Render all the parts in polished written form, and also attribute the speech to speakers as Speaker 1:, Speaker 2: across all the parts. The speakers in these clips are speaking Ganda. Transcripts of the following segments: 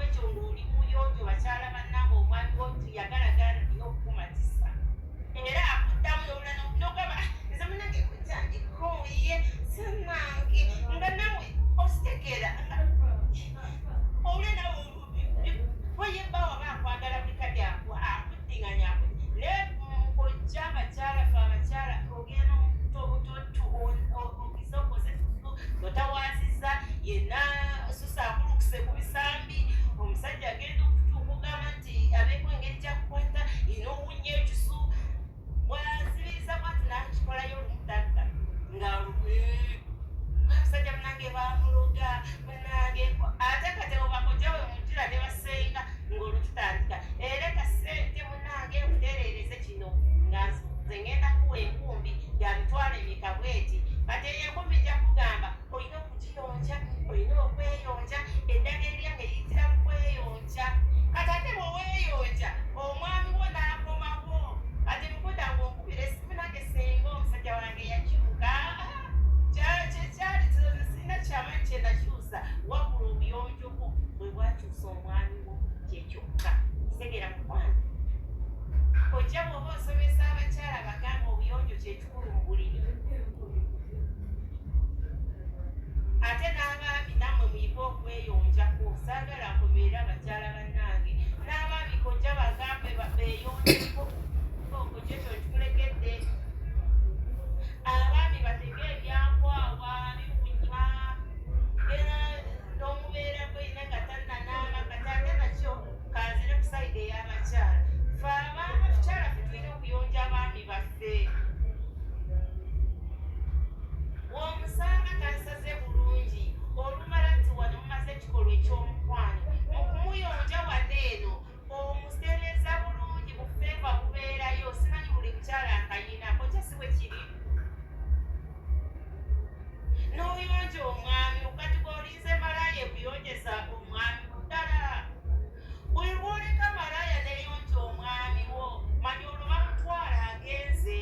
Speaker 1: N'olwekyo ng'oli muyonjo, bakyala bannange, omwami wo yagalagala nina okukumatisa era akuddamu nolula nogamba, ah, nze munange kutandikooye sinange nga nawe okitegeera olwe nawe oye bba waba akwagala buli kadi akuddinganya naye ojja abakyala fe abakyala ogenda ogisokoze otawaziza yenna susa akulukuse ku bisambi omusajja agenda okutuuka ogamba nti abeeko engeri gyakukwata ina owunya ekisu bwazibiriza bwati nakikolayo olumu tatta nga abasajja munange bamuloga munange ate kati obakojawe mujira ne basenga ng'olwo tutandika era kasente munange nkutereereze kino nga nze ngenda kuwa enkumbi ya mitwalo emeka bweti kati eyo enkumbi nja kugamba olina okugiyonja olina okweyonja eddagala eryange liyitira mu kweyonja kati ate bweweeyonja omwami wo n'akomawo kati mukuda ng'onkubira essimu nange senga omusajja wange yakyuka kyakyali sirina kyamanyi kyenakyusa wabula obuyonjo bwo bwe bwakyusa omwami wo kyekyokka kitegeera mukwano kojja bw'oba osomesa abakyala bagamba obuyonjo kyekikulu mu buliri ate n'abaami nammwe muyige okweyonjako saagala nkomerere abakyala bannange n'abaami kojja bagambe beeyonjeko kojja ekyo nkikulekedde abaami batege ebyankwawa biwunya era n'omubeerako yina nga tannanaaba kati ate nakyo kanzire ku sayidi ey'abakyala fe abakyala fe tulina okuyonja abaami baffe Bw'omusanga tasaze bulungi olumala nti wano mumaze ekikolwa eky'omukwano mu kumuyonja wano eno omusereeza bulungi bufeeva bubeerayo simanyi buli mukyala akayina kojja si bwe kiri n'oyonja omwami kati bw'olinze malaaya ekuyonjeza omwami ddala buli lw'oleka malaaya n'eyonja omwami wo manya olwo bamutwala agenze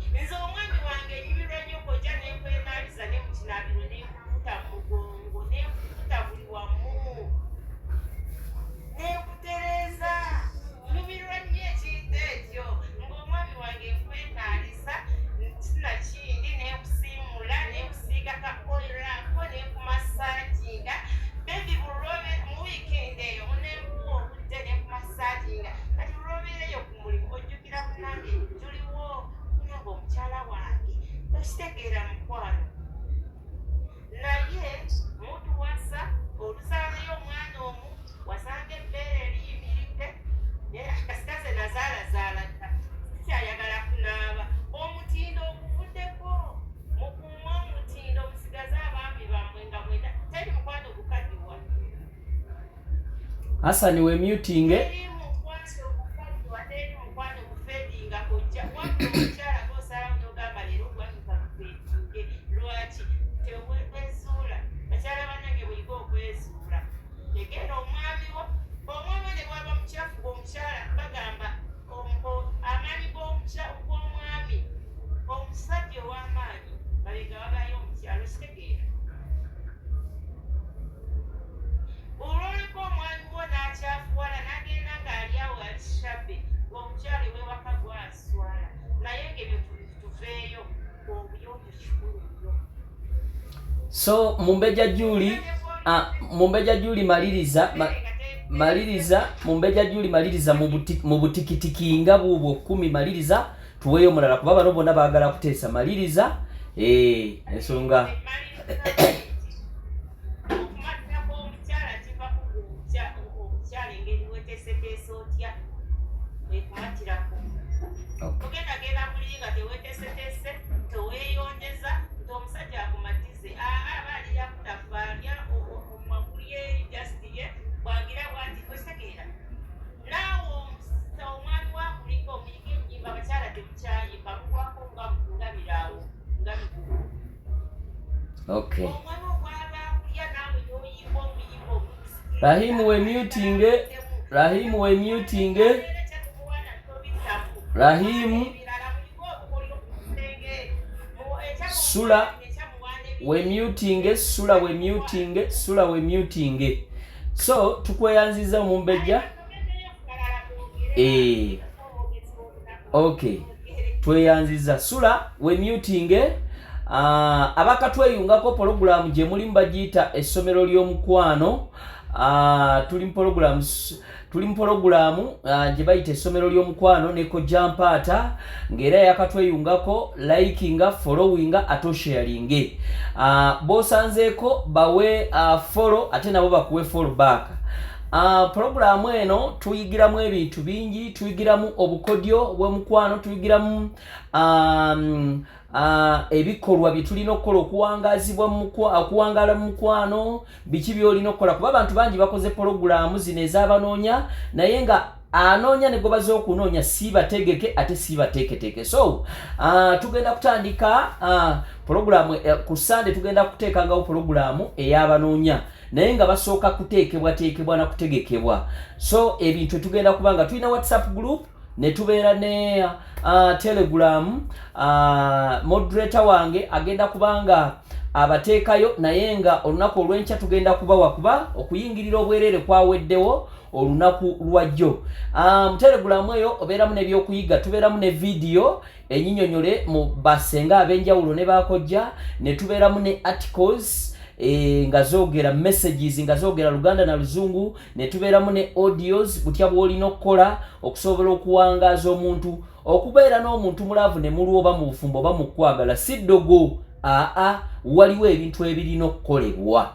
Speaker 1: Nze omwami wange nyumirwa nnyo kojja nenkwenaaliza ne mu kinaabiro nenkukuta mu mugongo nenkukuta buli wamu nenkutereeza nyumirwa nnyo ekintu ekyo ng'omwami wange nkwenaaliza sinakindi nenkusiimula nenkusiiga ka oil ako nenkumasaaginga bebi bulwobe mu wiikendi eyo nenkuwa obudde nenkumasaaginga kati bulwobeera eyo ku mulimu ojjukira munange tuliwo munange omukyala wange okitegeera mukwano naye mutuwasa oluzaalayo omwana omu wasanga ebbeere eriyimiridde kasitaze nazaalazaala dda sikyayagala kunaaba omutindo oguvuddeko mukuume omutindo musigaze abaami bammwe nga mwena teri mukwano gukaddiwa
Speaker 2: Hassan we mutinge.
Speaker 1: Omusajja ow'amaanyi mabega wabayo omukyalo kitegeera Olwoleka omwami wo n'akyafuwala n'agenda ng'ali awo ali shabbe ng'omukyala ew'ewaka gwaswala naye ng'ebyo tuveeyo obuyonjo kikulu nnyo.
Speaker 2: So Mumbejja Julie, Mumbejja Julie maliriza maliriza Mumbejja Julie maliriza mu butikitiki nga buubwo kkumi maliriza tuweeyo omulala kuba bano bonna baagala kuteesa maliriza eh, ensonga
Speaker 1: Naawe omusisa omwami wa kuliko muyige ennyimba abakyala temukyayimba mugwako nga nga biraawo nga migugu.
Speaker 2: Okay.
Speaker 1: Omwana ogwaba kulya naawe n'oyimba omuyimba ogukusikiriza.
Speaker 2: Rahimu we mutinge Rahimu we mutinge Rahimu Sula. Wemutinge sula, wemutinge sula, wemutinge. So tukweyanziza omumbejja. Eh. Okay, tweyanziza sula, wemutinge. Abakatweyungako, pologulaamu gye mulimu bagiyita essomero ly'omukwano. Tuli mu pologulaamu gye bayita essomero ly'omukwano ne Kojja Mpaata. Ng'era yakatweyungako, likinga, followinga ate osharinge. B'osanzeeko bawe follow, ate nabo bakuwe follow back. Pologulaamu eno tuyigiramu ebintu bingi. Tuyigiramu obukodyo bw'omukwano, tuyigiramu ebikolwa bye tulina okukola okuwangazibwa okuwangaala mu mukwano, biki by'olina okukola, kuba abantu bangi bakoze pologulaamu zino ez'abanoonya, naye nga anoonya ne gwe baza okunoonya si bategeke ate si bateeketeeke. So tugenda kutandika pologulaamu ku Sande. Tugenda kuteekangawo pologulaamu ey'abanoonya, naye nga basooka kuteekebwateekebwa na kutegekebwa. So ebintu tugenda kuba nga tulina WhatsApp group, ne tubeera ne Telegram. Moderator wange agenda kubanga abateekayo, naye nga olunaku olw'enkya tugenda kubawa, kuba okuyingirira obwereere kwaweddewo olunaku lwajjo. Mu Telegram eyo obeeramu n'ebyokuyiga, tubeeramu ne vidiyo enyinyonyole mu basenga ab'enjawulo ne bakojja, ne tubeeramu ne articles nga zoogera messages nga zoogera Luganda na Luzungu, ne tubeeramu ne audios butya bw'olina okukola okusobola okuwangaaza omuntu. Okubeera n'omuntu mu love ne mulwa, oba mu bufumbo, oba mu kwagala, si ddogo. Aa, waliwo ebintu ebirina okukolebwa,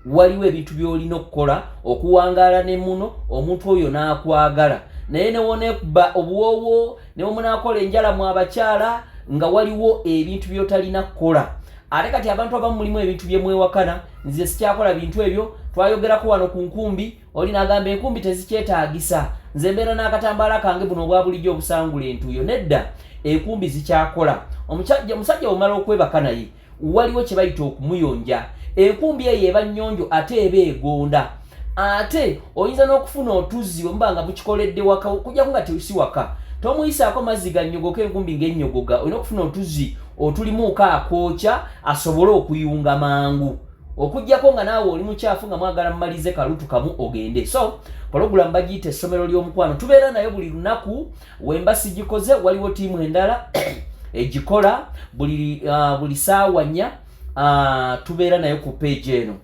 Speaker 2: waliwo ebintu by'olina okukola okuwangaala ne muno omuntu oyo n'akwagala, naye newoneekuba obuwoowo newemunaakola enjala mu abakyala, nga waliwo ebintu by'otalina kukola. Ate kati abantu abamu mulimu ebintu bye mwewakana, nze sikyakola bintu ebyo. Twayogerako wano ku nkumbi, oli n'agamba enkumbi tezikyetaagisa, nze mbeera n'akatambaala kange buno obwa bulijjo obusangula entuuyo. Nedda, enkumbi zikyakola. Omusajja omala okwebaka naye, waliwo kye bayita okumuyonja. Enkumbi eyo eba nnyonjo ate eba egonda, ate oyinza n'okufuna otuzzi bwe muba nga mukikoledde waka, kujjako nga tesi waka tomuyisaako mazzi gannyogoka. Enkumbi ng'ennyogoga, olina okufuna otuzzi otulimuuko akookya asobole okuyunga mangu, okugjako nga naawe oli mukyafu nga mwagala mumalize kalutu kamu ogende. So pologulamu bagiyita essomero ly'omukwano, tubeera nayo buli lunaku. Wemba sigikoze, waliwo tiimu endala egikola buli saawa 4. Tubeera nayo ku page eno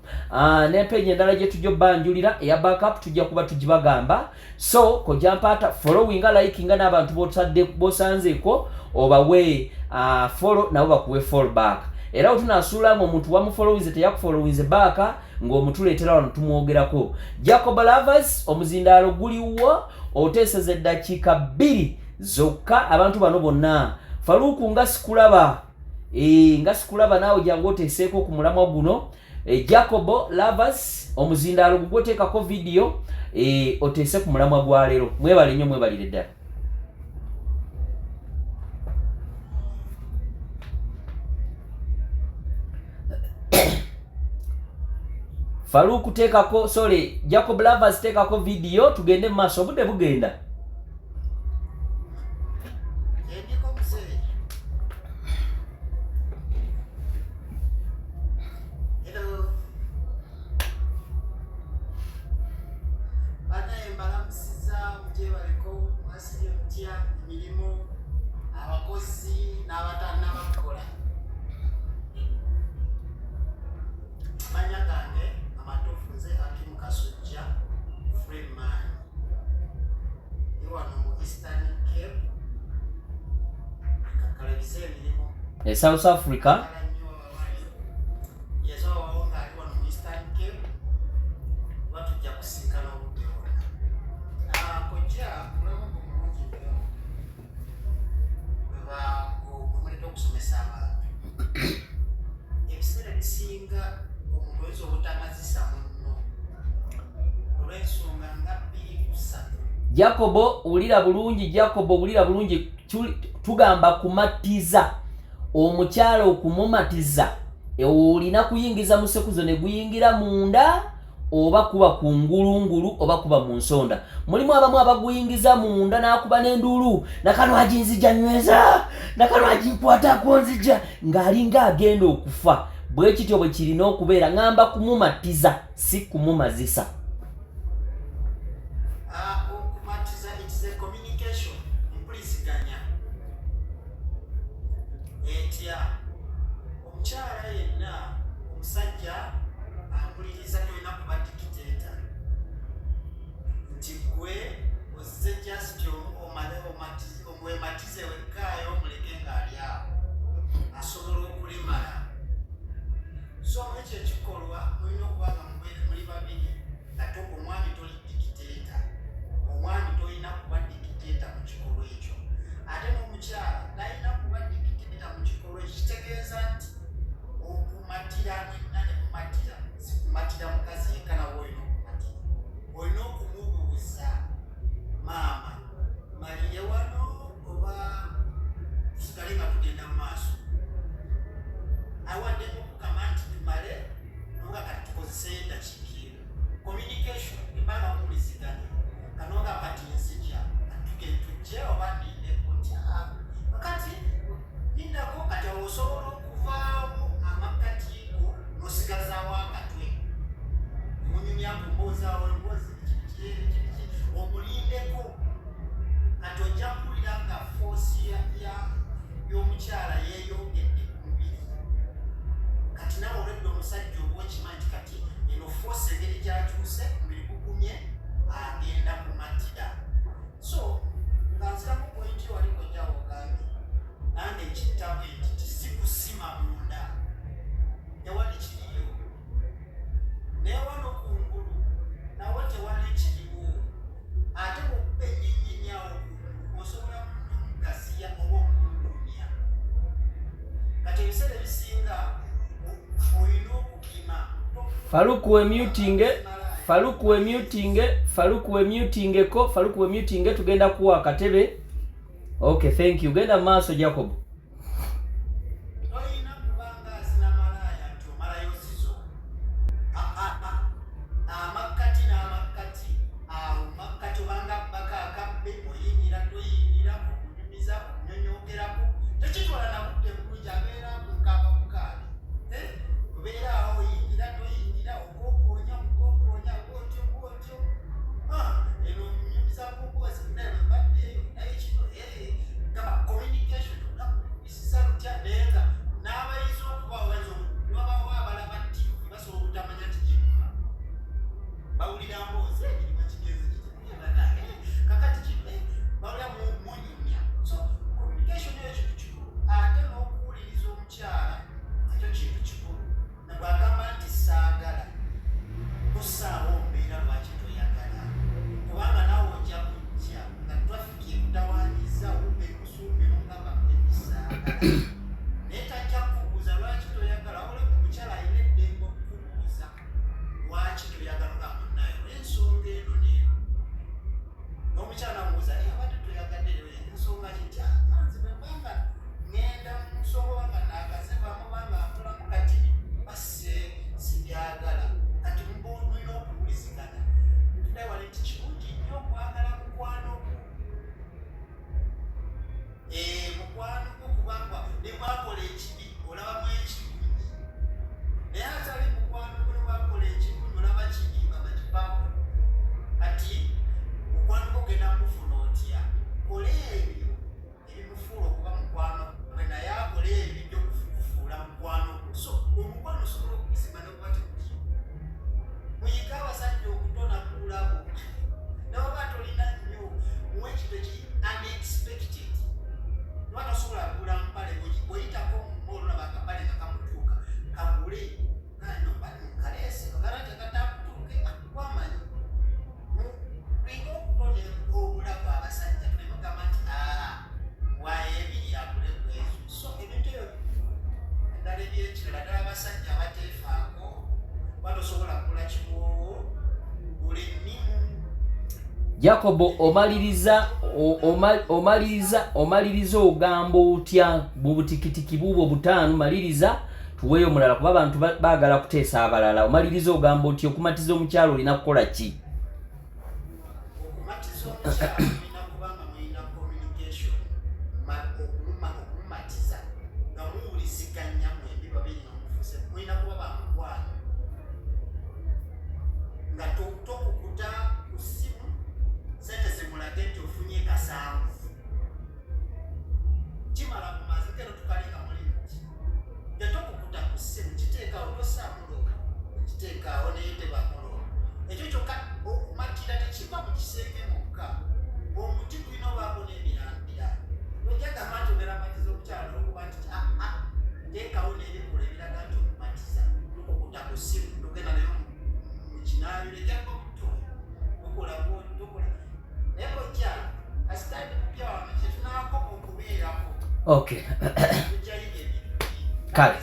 Speaker 2: ne page endala gye tujja obbanjulira eya backup, tujja kuba tugibagamba. So Kojja Mpaata, followinga, likinga, n'abantu bosanzeeko obawe follow, nabo bakuwe follow back. Era wetunaasuula nga omuntu wamufollowinze teyakufollowinze back, ng'omutuleetera wano tumwogerako. Jacob Lovers, omuzindaalo guliwo, oteeseza eddakiika 2 zokka. Abantu bano bonna, Faluuku nga sikulaba, nga sikulaba, naawe jangu oteeseeko ku mulamwa guno. Jacobo Lovers, omuzindaalo gugwo, teekako vidiyo oteese ku mulamwa gwa leero. Mwebale nnyo, mwebalire ddala. Faluku teekako, sorry, Jacob Lovers, teekako vidiyo tugende mu maaso, obudde bugenda.
Speaker 3: Endiko muzeeyi. Hello. Banaye mbalamusiza, mugyebaleko, mwasibye mutya emirimu, abakozi n'abatannabakola? Amanya gange amatuufu nze Hakim Kasujja Freeman. Ndi wano mu Eastern Cape. Kakalabiza emirimu.
Speaker 2: South Africa.
Speaker 3: Yezo nga ali wano mu Eastern Cape, oba tujja kusinkana obudde bwonna. Kojja, mulamu gwo mulungi nnyo bwe muleeta okusomesa abantu. Ebiseera ebisinga omuntu oyinza obutamazisa munno olw'ensonga nga bbiri ku ssatu.
Speaker 2: Jacobo, wulira bulungi. Jacobo, wulira bulungi. Tugamba kumatiza omukyala. Okumumatiza olina kuyingiza musekuzo ne guyingira munda, oba kuba ku ngulungulu, oba kuba mu nsonda. Mulimu abamu abaguyingiza munda n'akuba n'enduulu, nakanwaginzija nyweza, nakanwaginkwatako nzija, ng'alinga agenda okufa. Bwe kityo bwe kirina okubeera. Ŋŋamba kumumatiza, si kumumazisa.
Speaker 3: Okumatiza, it is a communication, mpuliziganya etya? Omukyala yenna, omusajja ampuliriza, tolina kuba dictator nti gwe ozze just omale omwematize wekkaayo, omuleke ng'ali awo, asobola okulemala. So ekyo ekikolwa mulina okuba nga muli babiri, ate omwami toli dictator. Omwami tolina kuba dictator mu kikolwa ekyo, ate n'omukyala talina kuba dictator mu kikolwa ekyo. Kitegeeza nti okumatira mwenna ne mumatira, si kumatira mukazi yekka, nawe olina okumatira. Olina okumubuuza, "Maama, malire wano oba tusigale nga tugenda mu maaso?" Awaddemu okugamba nti tumale, nonga kati tukozeseyo eddakiika eno. Communication ebanga muwuliziganya kanonga kati nzija katuge tujje oba nindeko nti, "Ah, kati lindako." Kati awo osobola okuvaawo amakkati go n'osigazaawo akatwe, munyumya ku mboozi awo, emboozi kiki, omulindeko. Kati ojja kuwulira nga force y'omukyala yeeyongedde ku mubiri. Kati nawe olwedde omusajja oba okimanyi nti kati eno force engeri gyakyuse, omubiri gugumye, agenda kumatira. So nga nziramu point wali kojjawo ogambye, nange nkitta bwe nti ti si kusima munda, tewali kiriyo, naye wano kungulu nawo tewali kiriwo. Ate bw'okuba ennyinyinyi awo kungulu, osobola omugaziya oba okumugumya. Kati ebiseera ebisinga olina okupima.
Speaker 2: Faluku wemutinge, Faluku wemutinge, Faluku wemutingeko, Faluku wemutinge, tugenda kuwa akatebe. Okay, thank you. Genda mu maaso, Jacob.
Speaker 3: Tolina kubanga azina malaaya nti omalayo zizo. Amakkati n'amakkati awo makkati, obanga bbaka akabbe, oyingira toyingira, okunyumiza, okunyonyogerako, tekitwala na budde bulungi. Abeera mukaaba bukaabi. Eh, obeera awo oyingira toyingira, okokoonya mukokoonya bwotyo bwotyo. Ah, eno onyumiza kumboozi naye bwe mbaddeeyo naye kino, eh, gamba communication olakubisiza lutya, naye nga n'abayinza okuba bayinza wabawo abalaba TV basobola obutamanya nti kiruma, bawulira mboozi ekirima kigenze kiti kakati kino, eh, bawulira munyumya. So communication eyo kintu kikulu, ate n'okuwuliriza omukyala ekyo kintu kikulu. Bwagamba nti saagala, tossaawo mbeera lwaki toyagala, kubanga naawe ojja kujja nga traffic ekutawanyiza, wumba ekusumbe nogamba ebisaagala, naye tajja kukubuuza lwaki toyagala. Wabula omukyala alina eddembe okukubuuza lwaki toyagala, nga munnayo ensonga eno neeno. N'omukyala namubuuza, "Eh, abadde toyagadde ensonga ki?" Nti, "Ah, nze bwe mbanga ŋŋenda mu nsonga oba nga naakazivamu oba nga nkolamu katini basse sibyagala." Kati mulina okuwulizigana. Tuddayo wali nti kirungi nnyo okwagala mukwano gwo. Eh, mukwano gwo, kubanga ne bwakola ekibi olabamu ekirungi, naye atali mukwano gwo ne bwakola ekirungi olaba kibi nga bakivaako. Kati mukwano gwo genda mufuna otya? Kola ebyo ebimufuula okuba mukwano gwe, naye akola ebyo ebyokufuula mukwano gwo. So omukwano osobola okuzimba nokuba tekuliyo. Muyige abasajja okutona ku lulabo, newaba tolina nnyo, muwe ekintu ekiri unexpected. Noba tosobola kugula mpale, bw'oyitako mu olaba akapale nga kamutuuka, kagule kano kaleese kakala tekatakutuuke wamanyi. Tulina okutona obulago abasajja, tuleme kugamba nti, "Ah, waayo ebiri agule ku ezo." So ebintu ebyo naddala ebyekirala, ddala abasajja abateefaako, batosobola kugula kiwoowo, gula ennimu.
Speaker 2: Jacobo, omaliriza omaliriza ogamba otya mu butikitiki buubwo butaano? Maliriza, tuweeyo omulala, kuba abantu baagala kuteesa abalala. Omaliriza ogamba otya, okumatiza omukyalo olina kukola ki?
Speaker 3: Okumatiza omukyala mulina kubanga mulina communication, okumumatiza nga muwuliziganya mwembi babiri nga mufuuse mulina kasanvu kimala bumazi kero tukalinga muli nti nga tokukuta ku ssimu kiteekaawo tosaamuloka kiteekaawo naye tebamuloka ekyo kyokka okumatira tekiva mu kisenge mukka omuti gulina obaako n'emirandira tojja gamba nti ogera matiza omukyala olwokuba nti aa ah, ah, teekawo n'ebikola ebiraga nti okumatiza tokukuta ku ssimu togenda nayo mu kinaabiro ejjako obuto tokola tokola naye kojja kasita ndi mupya wano kyetunaakoma okubeerako
Speaker 2: okay kale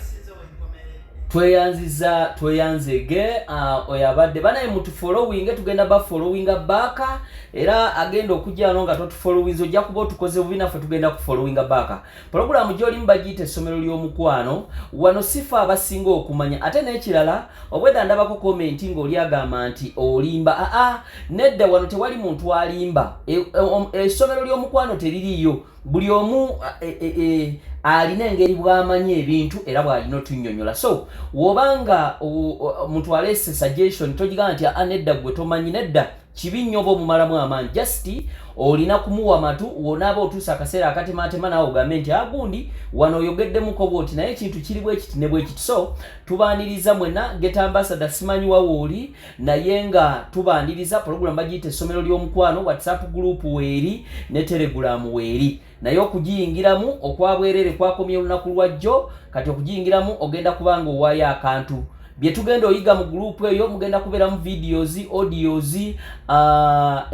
Speaker 2: tweyanziza tweyanzege uh, oyo abadde banaye mutufollowinge tugenda bafollowinga baaka era agenda okujja wano nga totufollowinze ojja kuba otukoze bubi naffe tugenda kufollowinga baaka pulogulaamu gyolimu bagiyita essomero ly'omukwano wano sifa abasinga okumanya ate n'ekirala obwedda ndabako komenti ng'oli agamba nti olimba aa nedda wano tewali muntu alimba essomero e, ly'omukwano teririiyo buli omu e, e, e, alina engeri bw'amanyi ebintu era bw'alina otunyonyola so wobanga omuntu aleese suggestion togigamba nti aa nedda gwe tomanyi nedda kibi nnyo oba omumalamu amaanyi just olina kumuwa matu wonaaba otuusa akaseera akatematema naawe ogambe nti agundi ah, wano oyogeddemuko bwoti naye ekintu kiri bwekiti ne bwekiti so tubaaniriza mwena get ambassador simanyi wawooli naye nga tubaaniriza pulogulamu bagiyita essomero ly'omukwano whatsapp group weeri ne telegram weeri naye okugiyingiramu okwabwerere kwakomye olunaku lwajjo kati okugiyingiramu ogenda kubanga owaayo akantu bye tugenda oyiga mu gurupu eyo mugenda kubeeramu videos audios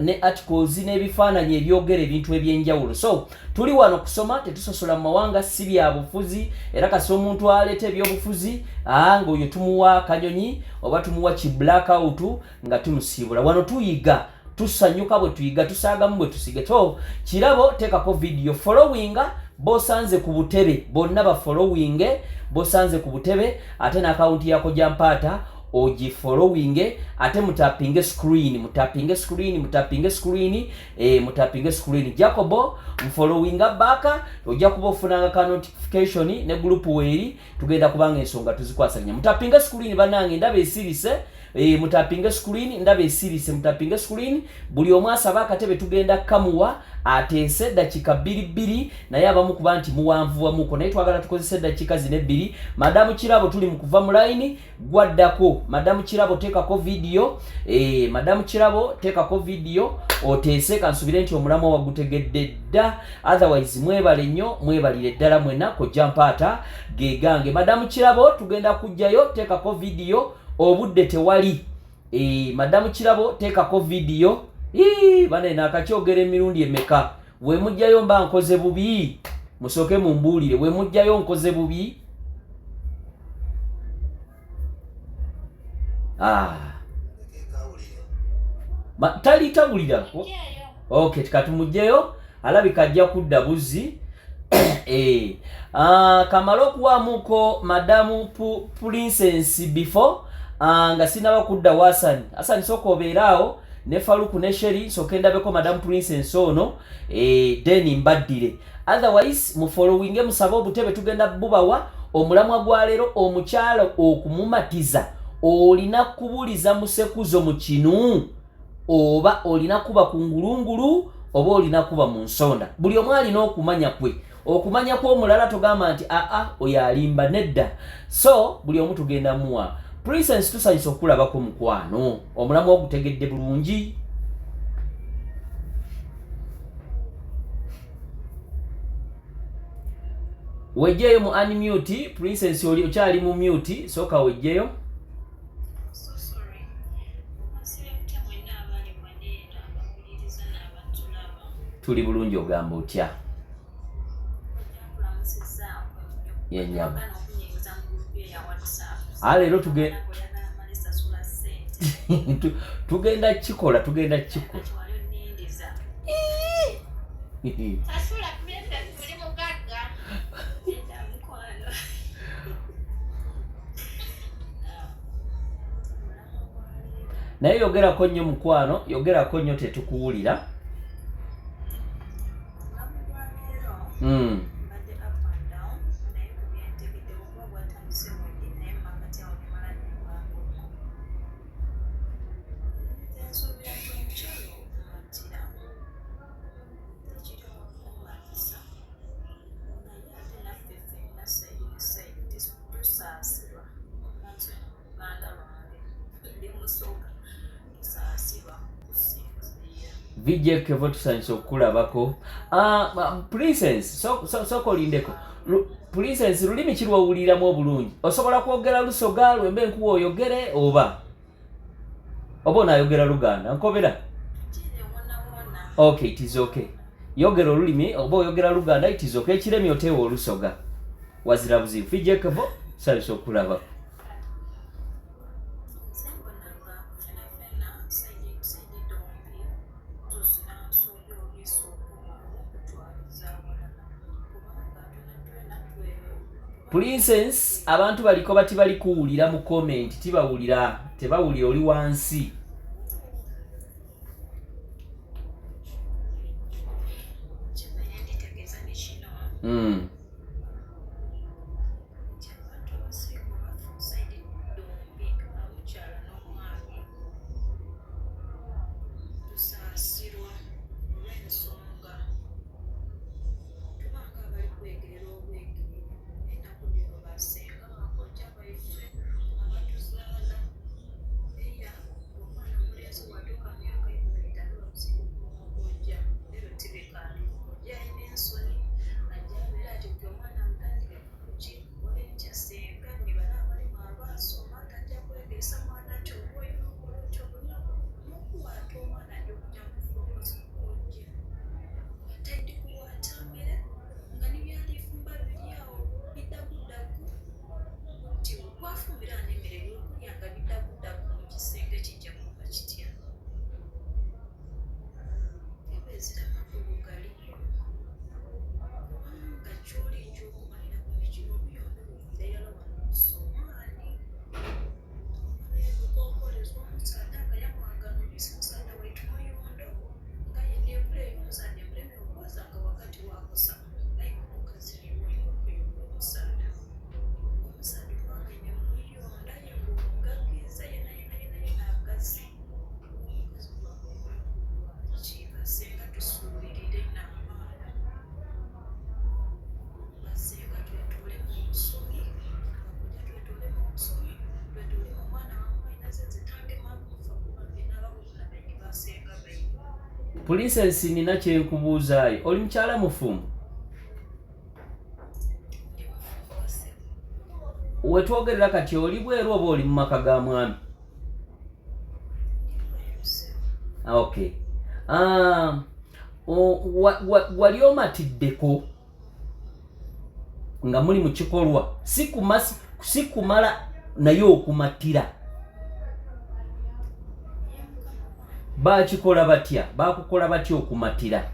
Speaker 2: ne articles n'ebifaananyi ebyogera ebintu eby'enjawulo so tuli wano kusoma tetusosola mu mawanga si bya bufuzi era kasi omuntu aleeta ebyobufuzi ng'oyo tumuwa kanyonyi oba tumuwa ki blackout nga tumusiibula wano tuyiga tusanyuka bwe tuyiga tusaagamu bwe tusiga so kirabo teekako vidiyo followinga bosanze ku butebe bonna ba followinge bosanze ku butebe ate n'akawunti yako gyampaata ogifollowinge ate mutapinge screen mutapinge screen mutapinge screen eh, mutapinge screen jacobo mfollowinga baka ojja kuba ofunanga ka notification ne group weeri tugenda kubanga ensonga tuzikwasaganya mutapinge screen banange ndaba esirise e, mutapinge screen ndaba esirise mutapinge screen buli omu asaba akatebe tugenda kamuwa ateese dakiika bbiri bbiri naye abamu kuba nti muwanvuwamuko naye twagala tukozese dakiika zino ebbiri madamu kirabo tuli mu kuva mu layini gwaddako madamu kirabo teekako vidiyo e, madamu kirabo teekako vidiyo oteese kansubire nti omulamwa wagutegedde dda otherwise mwebale nnyo mwebalire ddala mwena kojja mpaata gegange madamu kirabo tugenda kujjayo teekako vidiyo obudde tewali e, madamu kirabo teekako vidiyo bane nakakyogera emirundi emeka wemujjayo mba nkoze bubi musooke mumbuulire wemujjayo nkoze bubi ah. tali tawulira okay katumugjeyo alabika ajja kudda buzzi eh. Ah, kamale okuwaamuko madamu princess before ah, nga sinaba kudda wasani asani sooka obeere awo ne faluku ne sheri sooka endabeko madamu princess ono eh, then mbaddire otherwise mufollowinge musabe obutebe tugenda bubawa omulamwa gwa leero omukyala okumumatiza olina kubuliza musekuzo mu kinu oba olina kuba ku ngulungulu oba olina kuba mu nsonda buli omu alina okumanya kwe okumanya kw'omulala togamba nti aa oyo alimba nedda so buli omu tugenda muwa princess tusanyusa okukulabako mukwano omulamu ogutegedde bulungi wejjeeyo mu unmute princess oli okyali mu mute sooka wejjeyo tuli bulungi ogamba otya yenyama a leero tugenda kikola tugenda kikola naye yogerako nnyo mukwano yogerako nnyo tetukuwulira mm. VJ Kevo, tusanyusa okukulabako. Princess, sooka olindeko. Princess, lulimi ki lwowuliramu obulungi? Osobola kwogera Lusoga lwemba enkuwa oyogere oba onaayogera Luganda? Nkobera. Okay, it is okay. Yogera olulimi oba oyogera Luganda, it is okay. Ekiremi oteewa Olusoga, wazira buzibu. VJ Kevo, tusanyusa okukulabako.
Speaker 4: Nze mbona nga fena fena side dombi tuzira nsobi olwisa okutwaliza awalala, kubanga twena twena twe
Speaker 2: Princess, abantu baliko bati bali kuwulira mu comment, tibawulira, tebawulira, oli wansi.
Speaker 4: Kyembaire nditegeeza ni kino nti abantu abasinga obafu side dombi, omukyala n'omwami, tusaasirwa olw'ensonga tubanga abali kwegerera obwegerere. Ennaku dino basenga, bakojja baife abatuzaala eya omwana omulenzi watuuka myaka 15 bamusindika omukojja. Leero tibikaali, kojja alina ensoni, ajja abeera ati buli omwana amutandike kuki olentya senga ne bana abalimu abaasoma tajja kwegeesa mwana nti oba olina okola otyo n'okuwaata omwana ajja okujja mukufuukozi kojja atadde kuwaata mmere nga nebyalifumba biri awo biddaguddaggu nti kwafumbira n'emmere byokulya nga biddaguddaggu mu kisenge, kijja kuba kitya? Eba ezira makulu galiyo, kubanga kyolinja okumalirako nekino obuyondo buvira yala wano mu sowaani. Omwana yabukokoleza omusaadha nga yamwagala oluisi musaadha waitu muyondo nga yenekula eyo omusaadha emuleme okwoza nga wakati wakosa, naye omukazi niwe okuyonda omusaadha. Omusaadha obanga ine muyonda ye ngaomugagiza yena yena yena yena agazi omukazi lwaki? Basenga tusuulirire n'abaana, basenga twetulemu obusomi, bakojja twetulemu obusomi, twetulemu omwana wamwe naze nze tange makufa kubange n'ababona baini basenga baini.
Speaker 2: Princess, nina kyenkubuuzaayo. Oli mukyala mufumbo?
Speaker 4: Ndi mufumbo, ssebo.
Speaker 2: Wetwogerera kati oli bweru oba oli mu maka ga mwami?
Speaker 4: Ndi bweru, ssebo.
Speaker 2: Okay. Wali omatiddeko nga muli mu kikolwa, si kumala naye okumatira?
Speaker 4: Ye mukama wange.
Speaker 2: Bakikola batya? Bakukola batya okumatira?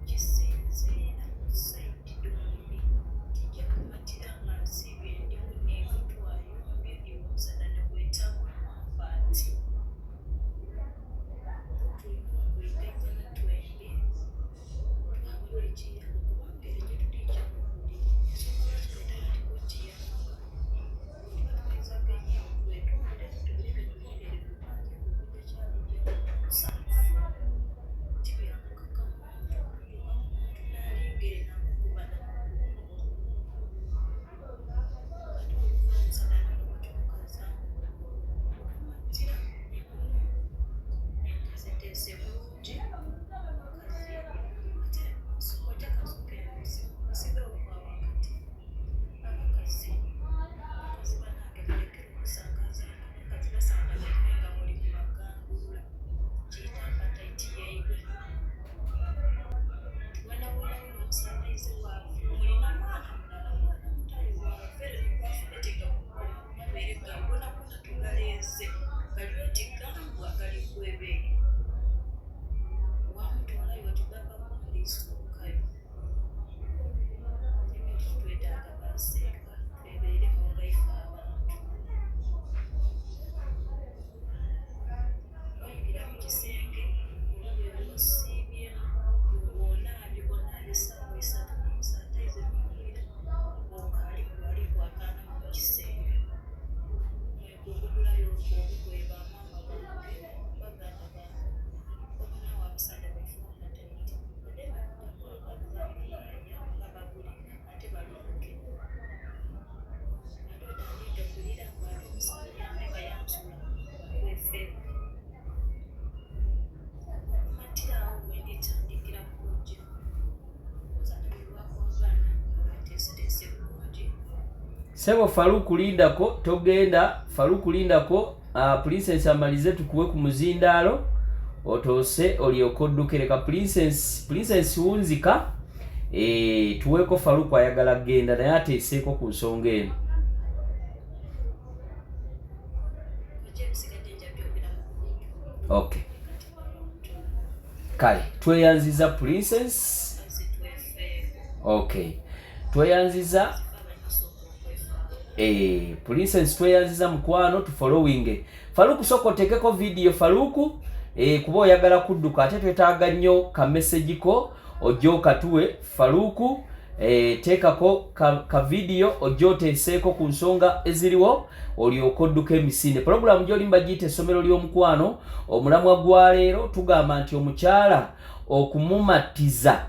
Speaker 4: Kisinziira ku side dombi. Kijja kumatira nga nsiibye ndimu neekutwayombye omusana ne gwetaba nti tulina okwegattana twembi twabula ekiyamba, kubanga eri gye tulijja mu buliri ensonga lwaki twetandika okiyamba tuba tuyinza genyawo twetonde tubireke tubeerere.
Speaker 2: Sebo Faruku lindako, togenda. Faruku lindako, Princess amalize tukuwe ku muzindaalo otoose olyoke odduke. Leka Princess, Princess wunzika tuweeko Faruku ayagala kugenda naye ateeseeko ku nsonga eno. Okay. Kale tweyanziza Princess. Okay. Tweyanziza Princess, tweyanziza mukwano, tu following. Faruku soko oteekeko video Faruku, kuba oyagala kudduka ate twetaaga nnyo ka message ko ojje okatuwe Faruku. Teekako ka video ojje oteeseeko ku nsonga eziriwo olyoke odduka emisinde. Pulogulaamu gy'olimu bagiyita essomero ly'omukwano. Omulamwa gwa leero tugamba nti omukyala okumumatiza,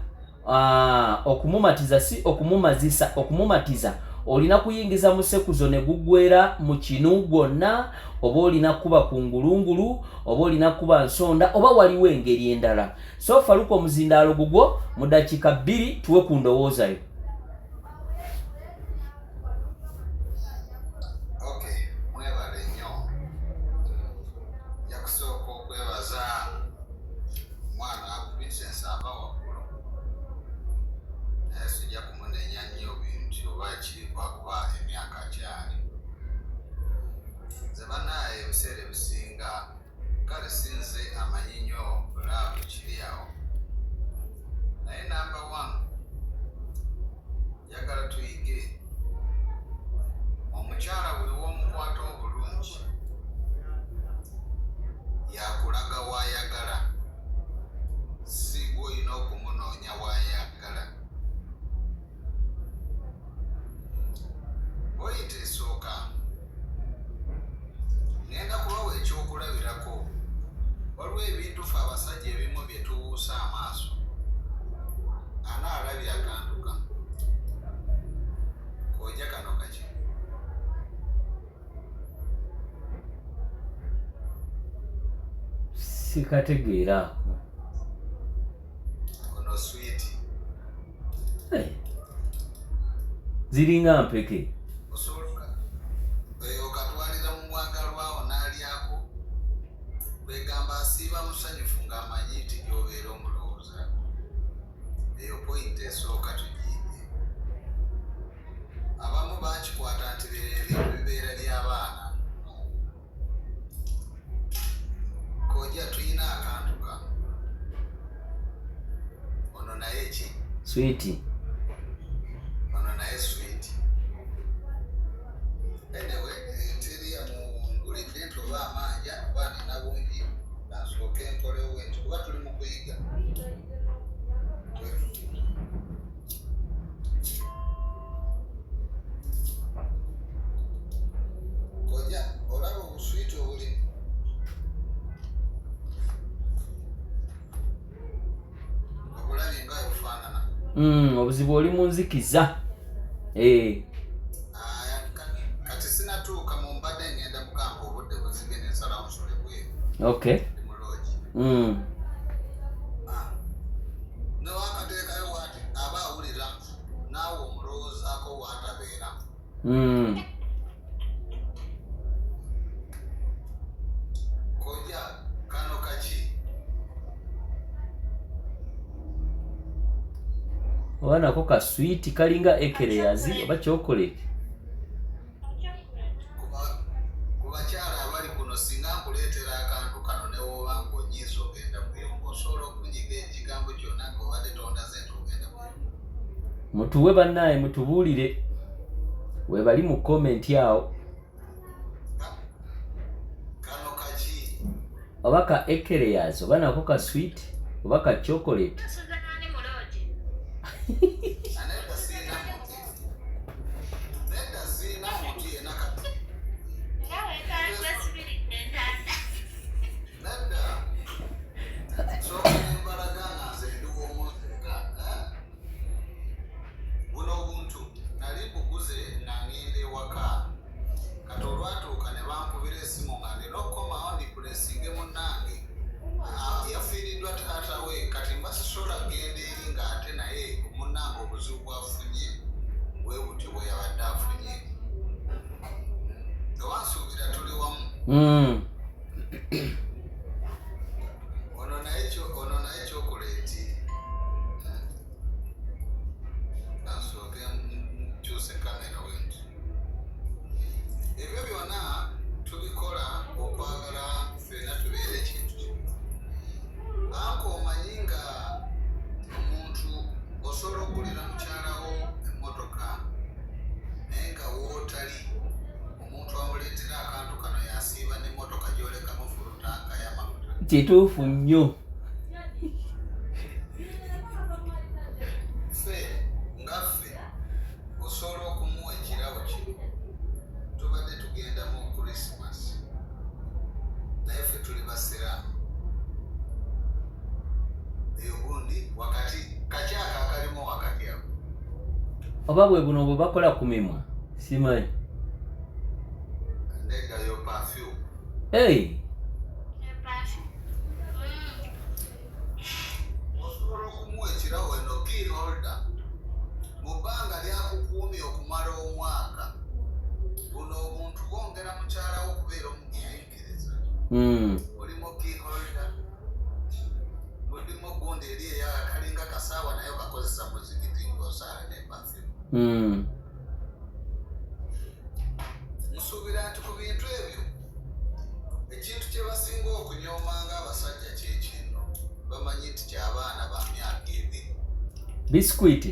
Speaker 2: okumumatiza si okumumazisa, okumumatiza olina kuyingiza musekuzo ne guggwera mu kinu gwonna, oba olina kuba ku ngulungulu, oba olina kuba nsonda, oba waliwo engeri endala. So Faruku, omuzindaalo gugwo mu dakiika 2 tuwe ku ndowooza yo.
Speaker 3: Okay, mwebale nnyo. Nja kusooka okwebaza omwana Princess ava waggulu, naye sijja kumunenya nnyo bintu oba kiri kuba emyaka kyali. Nze bannaaye ebiseera ebisinga kale sinze amanyi nnyo love kiri awo, naye number one njagala tuyige omukyala buli w'omukwata obulungi yakulaga w'ayagala, si gw'olina okumunoonya w'ayagala. Point esooka, ngenda kubawa ekyokulabirako. Waliwo ebintu ffe abasajja ebimu bye tubuusa amaaso. Anaalabye akantu kano kojja kano kaki?
Speaker 2: Sikategeera.
Speaker 3: Ono swiiti.
Speaker 2: Hey. Ziringa mpeke.
Speaker 3: Osobola okatwalira mu mwagalwawo n'alyako, kwegamba asiiba musanyufu ng'amanyi nti gy'obeera omulowooza. Eyo point esooka tugiyige. Abamu bakikwata nti bino ebintu bibeera by'abaana. Koja tuyina akantu kano, ono naye ki?
Speaker 2: Swiiti.
Speaker 3: Ono naye swiiti. Anyway, teri yamungulidde nti oba amanja oba nina bungi, kansooke nkolewo nti kuba tuli mu kuyiga. Koja olaba obuswiiti obulimu? Obulabye nga bufaanana?
Speaker 2: Obuzibu oli mu nzikiza.
Speaker 3: Aya, kati sinatuuka mu mbadde ngenda mukamba obudde buzibye nensalawo nsule bweru. Ndi mu lodge. Newakateekayo waati aba awulira naawe omulowoozaako waatabeera. Koja kano kaki?
Speaker 2: Oba nako ka swiiti kalinga eclairs oba chocolate.
Speaker 3: Ku bakyala abali kuno, singa nkuleetera akantu kano ne wooba ng'onyiiza ogenda kuyomba, osobola okunyiga ekigambo kyonna ng'obadde tondaze nti ogenda kuyomba?
Speaker 2: Mutuwe bannaaye, mutubuulire webali mu comment awo.
Speaker 3: Kano kaki?
Speaker 2: Oba ka eclairs, oba nako ka sweet, oba ka chocolate.
Speaker 4: Suzanani mu lodge.
Speaker 3: Nedda, siina muntu, nedda, siina muntu yenna kati.
Speaker 4: Nga weetandibasibiridde entanda.
Speaker 3: Nedda, sooka nembalaga nga nze ndi w'omunzeka. Buno obuntu nali mbuguze nga ngenda ewaka. Kati olwatuuka ne bankubira esimu nga ndina okukomawo ndipulesinge munnange. Ah, yafiiriddwa taata we. Kati mba sisobola kugenda eri ng'ate naye munnange. Ono naye ono naye chocolate. Asooke nkyuse kamera wenti. Ebyo byonna tubikola okwagala ffenna tubeere ekintu kimu. Anka omanyi nga omuntu osobola okugulira mukyalawo emmotoka, naye nga wootali omuntu amuleetera akantu kano yasiiba n'emmotoka gy'olekamu full tank y'amafuta.
Speaker 2: Kituufu nnyo.
Speaker 3: Ffe nga ffe osobola okumuwa ekirabo kino. Tubadde tugenda mu Christmas, naye ffe tuli basiraamu. Eyo gundi wakati kakyaka akalimu wakati ako.
Speaker 2: Oba bwe buno bwe bakola ku mimwa, simanyi.
Speaker 3: Nedda, yo perfume.
Speaker 2: Hey.
Speaker 3: Osobola okumuwa ekirabo eno key holder, mu bbanga lyakukuumye okumala omwaka. Buno obuntu bwongera mukyalawo okubeera omugumiikiriza. Mulimu key holder, mulimu gundi eri eyakalinga kasaawa, naye okakozesa muzigiti ng'osaala ne perfume. Nsuubira nti ku bintu ebyo ekintu kye basinga okunyooma ng'abasajja kyekino, bamanyi nti ky'abaana ba myaka 2.
Speaker 2: Biskwiti.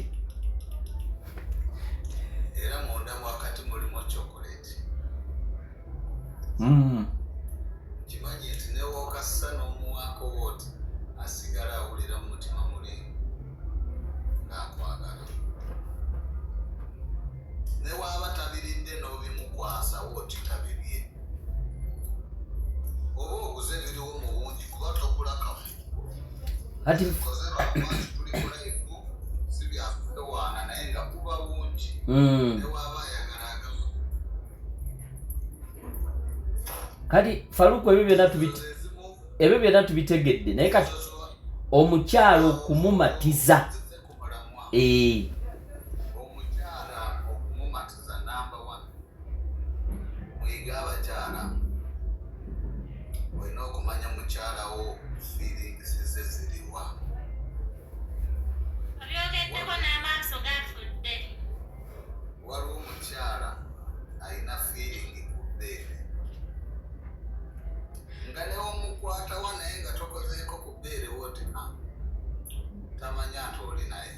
Speaker 3: Era munda wakati mulimu chocolate. Kimanyi nti newookassa n'omuwaako wooti, asigala awulira mu mutima muli ng'akwagala, ne waaba tabiridde n'obimukwasa wooti tabibye, oba oguze biriwo mu bungi, kuba togula kamu.
Speaker 2: Ati
Speaker 3: koze lwakuba nti tuli ku live, si byakwewaana, naye nga buba bungi. Ne waaba ayagala agaba.
Speaker 2: Kati Faluku, ebyo byonna
Speaker 3: ezimu
Speaker 2: ebyo byonna tubitegedde, naye kati omukyalo okumumatiza
Speaker 3: zize ku mulamwa.
Speaker 2: Ee.
Speaker 3: Omukyala okumumatiza, number one, muyige abakyala, olina okumanya mukyalawo feelings ze ziriwa.
Speaker 1: Obyogeddeko n'amaaso gafudde.
Speaker 3: Waliwo omukyala alina feeling ku bbeere, nga newomukwatawa naye nga tokozeeko ku bbeere woti, "Ah," tamanya nti oli naye.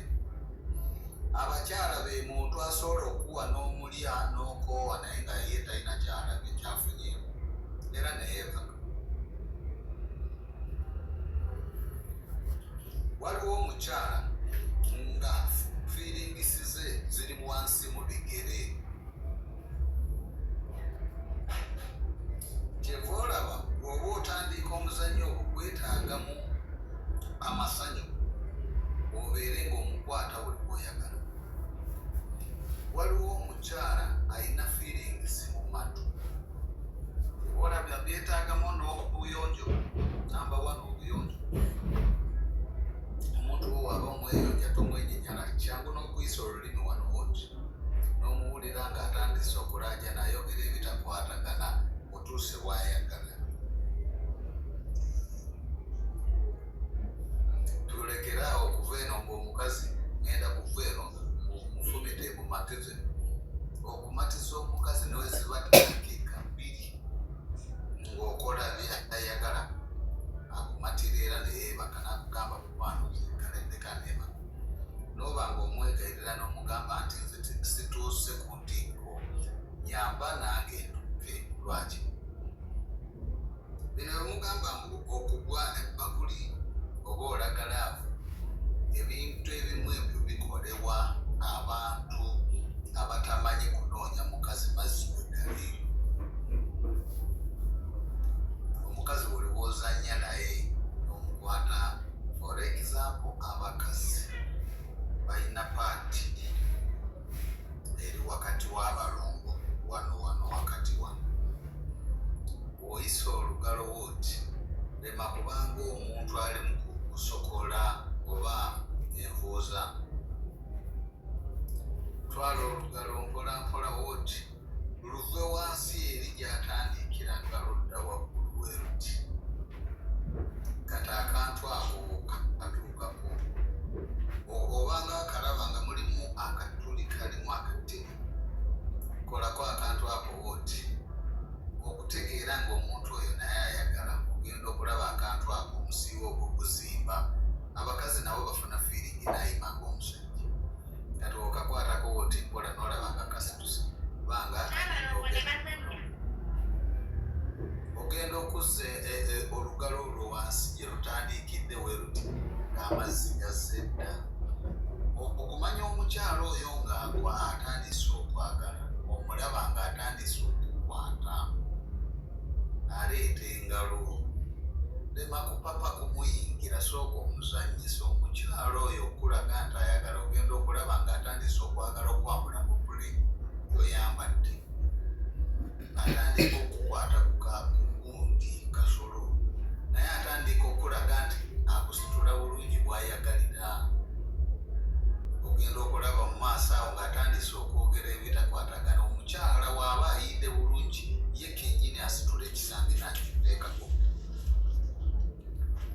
Speaker 3: Abakyala be muntu asobola okuwa n'omulya n'okoowa, naye nga ye talina kyalabye kyafunyeemu, era neyeebaka. Waliwo omukyala nga feelings ze ziri wansi mu bigere. Kyeva olaba bw'oba otandika omuzannyo ogwo gwetaagamu amasanyu, obeere ng'omukwata buli bw'oyagala. Waliwo omukyala alina feelings mu matu, olabya byetaagamu n'obuyonjo. Number one, obuyonjo. Omuntu wo waba omweyonja tomwenyinyala, kyangu n'okuyisa olulimi wano woti n'omuwulira ng'atandise okulaja n'ayogera ebitakwatagana, otuuse waayagala. Tulekere awo okuva eno ng'omukazi ngenda kuva eno mufumite mumatize. Okumatiza omukazi neweziba dakiika 2 ng'okola byayagala, akumatira era neyeebaka n'akugamba, "Mukwano, kalendeka neebaka." N'oba ng'omwegayirira n'omugamba nti, "Nze situuse ku ntikko, nyamba nange ntuuke." Lwaki bino bemugamba mbu okugwa ebbakuli oba olaga love? Ebintu ebimu ebyo bikolebwa abantu abatamanyi kunoonya mukazi mazzi we gali. Omukazi buli bwozanya naye omukwata, for example, abakazi balina part eri wakati w'abalongo wano, wano wakati wano.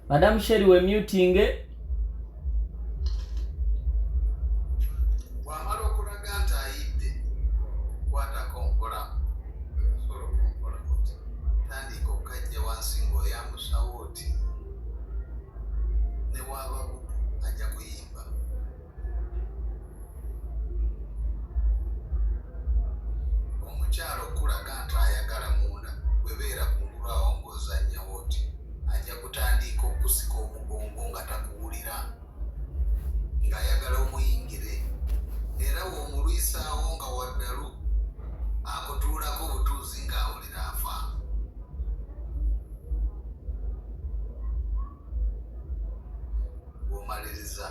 Speaker 2: Madamu Sheri we mutinge.
Speaker 5: Bw'amala okulaga nti ayidde, kwatako mpola, osobola okunkola oti, tandika okukajja wansi ng'oyambusawo oti, ne waaba butu ajja kuyimba. Omukyala okulaga nti ayagala munda, bwebeera kungulu awo ng'ozannyawo oti, ajja kutandika okusika omugongo nga takuwulira, ng'ayagala omuyingire, era w'omulwisaawo nga waddalu akutuulako obutuuzi ng'awulira afa. Bw'omaliriza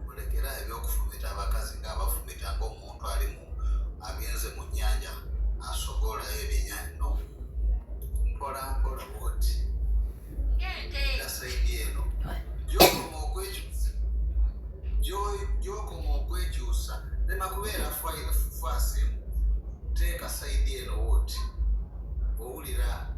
Speaker 5: mulekera ebyokufumita abakazi ng'abafumita ng'omuntu ali mu agenze mu nnyanja asogolayo ebyennyanja. No, mpola mpola bwoti
Speaker 1: Ng'ente.
Speaker 5: Na side eno gy'okoma okwekyusa, lema kubeera face emu, teeka side eno wooti owulira.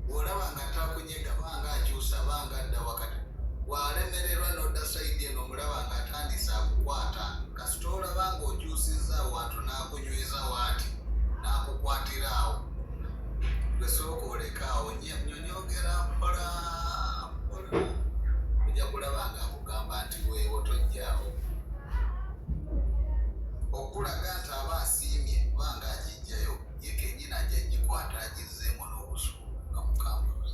Speaker 5: Bw'olaba nga takunyega, banga akyusa, banga adda wakati, bw'alemererwa n'odda side eno, omulaba nga atandise akukwata. Kasita olaba ng'okyusizza awantu n'akunyweza waati n'akukwatira awo, gwe sooka oleka awo, nyonyogera mpola mpola, ojja kulaba nga akugamba nti weewo tojjaawo. Okulaga nti aba asiimye, banga agijjayo ye kennyini, ajja gikwata agizzeemu n'obusungu nga mukambwe.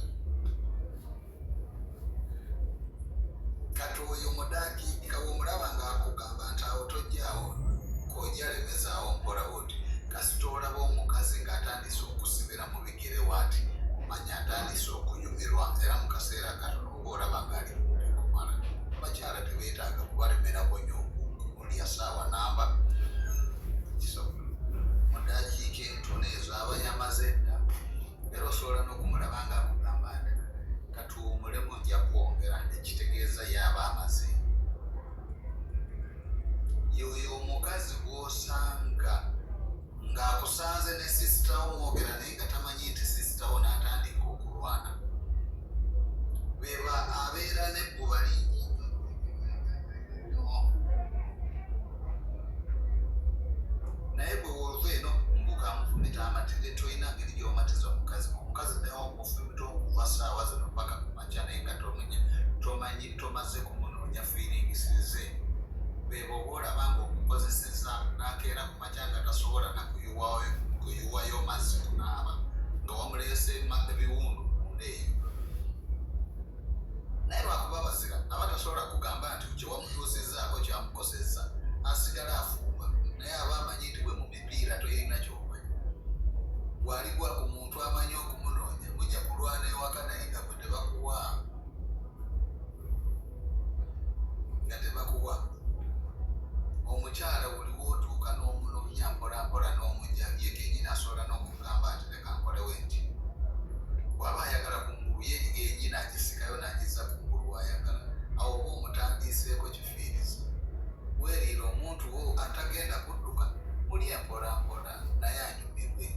Speaker 5: Kati oyo mudakiika womulaba ng'akugamba nti awo tojjaawo, kojja lemezaawo mpola oti. Kasita olaba omukazi ng'atandise okusibira mu bigere waati, manya atandise okunyumirwa, era mu kaseera katono oba olaba ng'ali kumpi kumala. Abakyala tebeetaaga kubalemerako nnyo okulya saawa namba kisobola. Mu ddakiika entono ezo aba yamaze dda, era osobola n'okumulaba ng'akugamba nti katuwumulemu, nja kwongera, ekitegeeza yaaba amaze. Yoyo omukazi gw'osanga ng'akusanze ne sister wo mwogera, naye nga tamanyi nti sister wo, n'atandika okulwana, beba abeera n'ebbuba lingi nnyo. Naye bwe wova eno mbuka mufumita amatire, tolina ngeri gy'omatiza omukazi. Omukazi naye omufumita okuva saawa zino paka ku makya, naye nga tomanyi, tomaze kumunoonya feelings ze. Bebo oba olaba nga okukozeseza n'akeera ku makya nga tasobola nakuyuwayo mazzi kunaaba, nga wamuleese ebiwundu munda eyo. Naye lwakuba bazira aba tasobola kugamba nti kyewamutuusizzaako kyamukosezza, asigala afumba, naye aba amanyi nti bwe mu mipiira toyina kyomanyi. Bw'aligwa ku muntu amanyi okumunoonya, mujja kulwana ewaka, naye nga bwe tebakuwa, nga tebakuwa. Omukyala buli wootuuka n'omunoonya mpolampola n'omujja, ye kenyini asobola n'okugamba nti leka nkolewe nti bw'aba ayagala kungulu, ye yenyini agisikayo n'agizza kungulu wayagala. Awo oba omutandiiseeko kifiiriza. Weeriira omuntu wo atagenda kudduka, muli empolampola naye anyumirwe.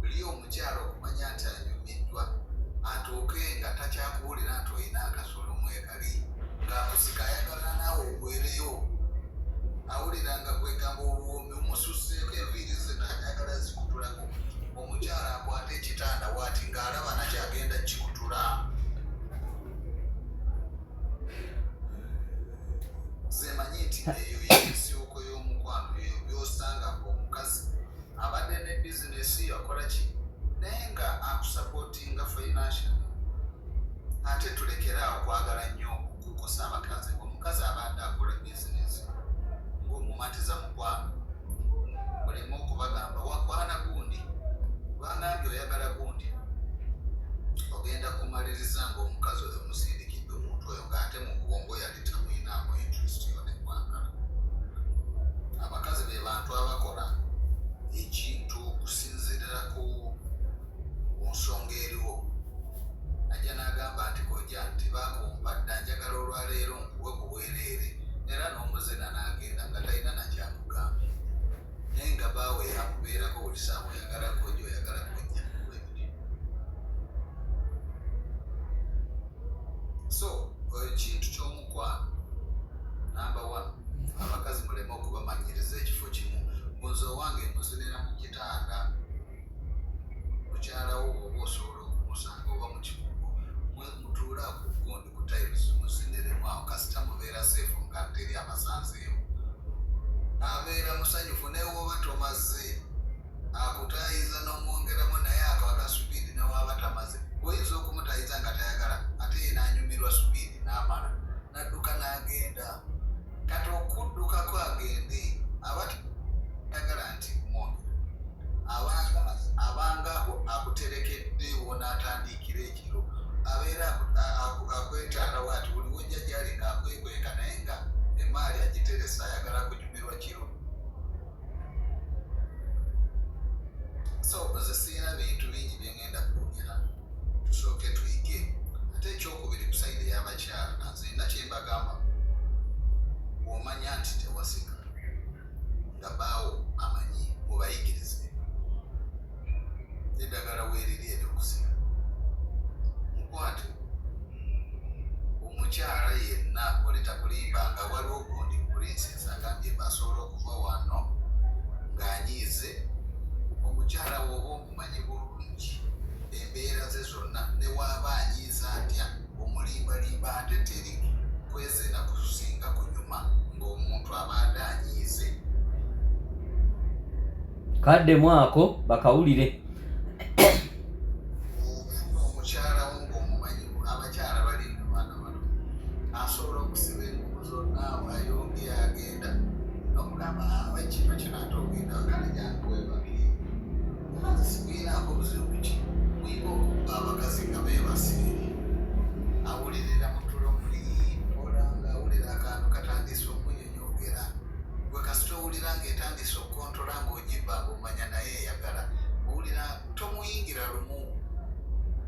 Speaker 5: Li omukyala okumanya nti anyumiddwa, atuuke nga takyakuwulira nti olina akasolo mwekali ng'akusika, ayagala naawe ogwereyo. Awulira nga kwegamba obuwoomi bumususseeko, enviiri ze naayagala zikutulako. Omukyala akwata ekitanda waati ng'alaba nakyo agenda kikutula. Zemanyi nti eyo yensibuko y'omukwano, eyo byosanga omukazi abadde ne bizinesi yakola ki, naye nga akusupportinga financial. Ate tulekere awo kwagala nnyo okukosa abakazi. Omukazi abadde akola bizinesi ng'omumatiza mukwano, muleme okubagamba wakwana gundi, bangambye oyagala gundi, ogenda kumaliriza ng'omukazi oyo musindikidde omuntu oyo ng'ate mu bwongo yali tamuyinaako interest yona ekwagala. Abakazi be bantu abakola ekintu okusinziirira ku nsonga eriwo. Ajja n'agamba nti kojja nti bakumpa dda, njagala olwaleero nkuwe ku bwereere, era n'omuzina n'agenda nga talina nakyakugambye, naye nga baawe yakubeerako buli saawa, oyagala kojja, oyagala kojja, bwe bityo. So nze sirina bintu bingi byengenda kwogera, tusooke tuyige. Ate ekyokubiri, ku side y'abakyala, nze nina kyembagamba: bw'omanya nti tewasika nga baawo amanyi, mubayigirize eddagala weeriri eryokusika. Mukwate omukyala yenna oli takulimba nga waliwo gundi princess agambye basobola okuva wano ng'anyiize. Omukyala woba omumanyi bulungi embeera ze zonna, ne waaba anyiiza atya, omulimbalimba, ate teri kwezena kusinga kunyuma ng'omuntu abadde anyiize.
Speaker 2: Kaddemu ako bakawulire.
Speaker 5: Ofuna omukyala wo ng'omumanyi, abakyala balinga baana bato, asobola okusiba engugu zonna ayonge agenda nomugamba, aba kino kino ate ogenda kale jangu webabiri, nze sikuyinaako buzibu ki. Muyiga okuba abakazi nga beebasiire, awulirira mutulo muli mpola ng'awulira akantu katandise okunyonyogera. Gwe kasita owulira ng'etandise okukontola ng'ogibba, ng'omanya naye eyagala owulira. Tomuyingira lumu,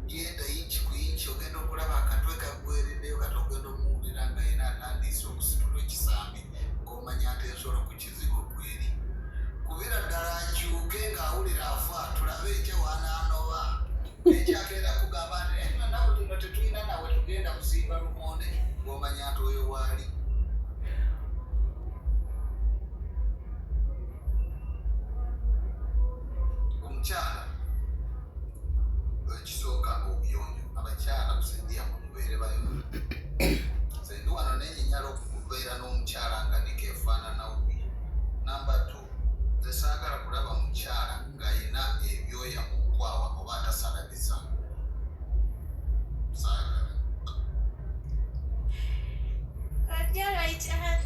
Speaker 5: genda inch ku inch, ogenda okulaba akatwe kaggwereddeyo. Kati ogenda omuwulira nga yena atandise okusitula ekisambi, ng'omanya nti ensolo ku kizigo kweri kubira ddala. Akyuke ng'awulira afa, tulabe ekya wanaanoba ekyakeera kugamba nti nawe tuno tetulina nawe tugenda kusimba lumonde, ng'omanya nti oyo waali. Omukyala ekisooka obuyonjo. Abakyala kusendiyamu mubeere bayonjo. Nze ndi wano nenyinyala okubeera n'omukyala nga nikeefaanana bubi. Number two, nze saagala kulaba mukyala ng'ayina ebyoya mu nkwawa oba atasalabiza, saagala.
Speaker 1: Ojja right hand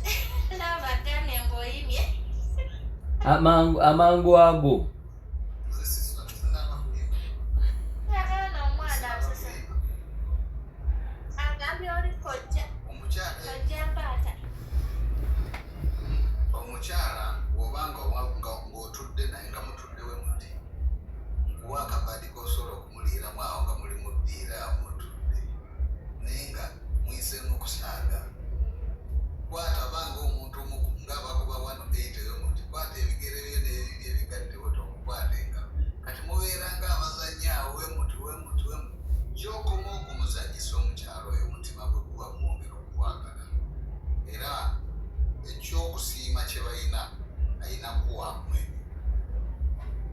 Speaker 1: laba agambye ng'oyimye.
Speaker 2: Amangu amangu ago.
Speaker 5: Nze sinaba kulimba.
Speaker 1: Akaana omwana
Speaker 5: Sinaba
Speaker 1: abusesa.
Speaker 5: kulimba.
Speaker 1: Agambye oli kojja.
Speaker 5: Omukyala
Speaker 1: Kojja mpaata.
Speaker 5: Omukyala bw'obanga ng'otudde naye nga mutudde we muti, nkuwa akabadi k'osobola okumuliiramu awo nga muli mu ddiiro awo mutudde, naye nga muyiseemu kusaaga, kwata banga omuntu omu ng'abakuba wano eight eyo muti, kwata ebigere bye n'ebibye ebigattewo, tomukwata engalo. Kati mubeera ng'abazannya awo we muti we muti we muti. Gy'okoma okumuzannyisa omukyala oyo, omutima gwe guba gwongera okwagala, era ekyokusiima kye balina ayina kuwamu ebyo.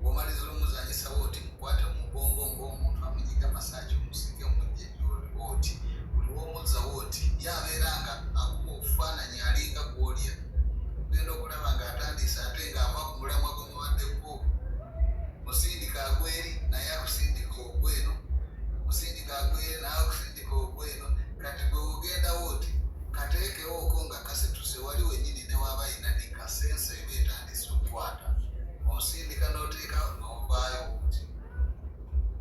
Speaker 5: Bw'omaliza omuzanyisawo oti, mukwate mu mugongo ng'omuntu amunyiga massage, omusike omujje gy'oli oti, buli w'omuzzawo oti ye abeera nga akuba obufaananyi alinga gw'olya. Ogenda okulaba ng'atandise ate ng'ava ku mulamwa gwe mubaddeko, musindika agweri naye akusindika ogweno, musindika agweri naye akusindika ogweno. Kati gwe ogendawo oti kateekewo oko nga kasituse wali wennyini, ne waaba ayina nika sense eba etandise okukwata, osindika n'oteeka n'ovaayo oti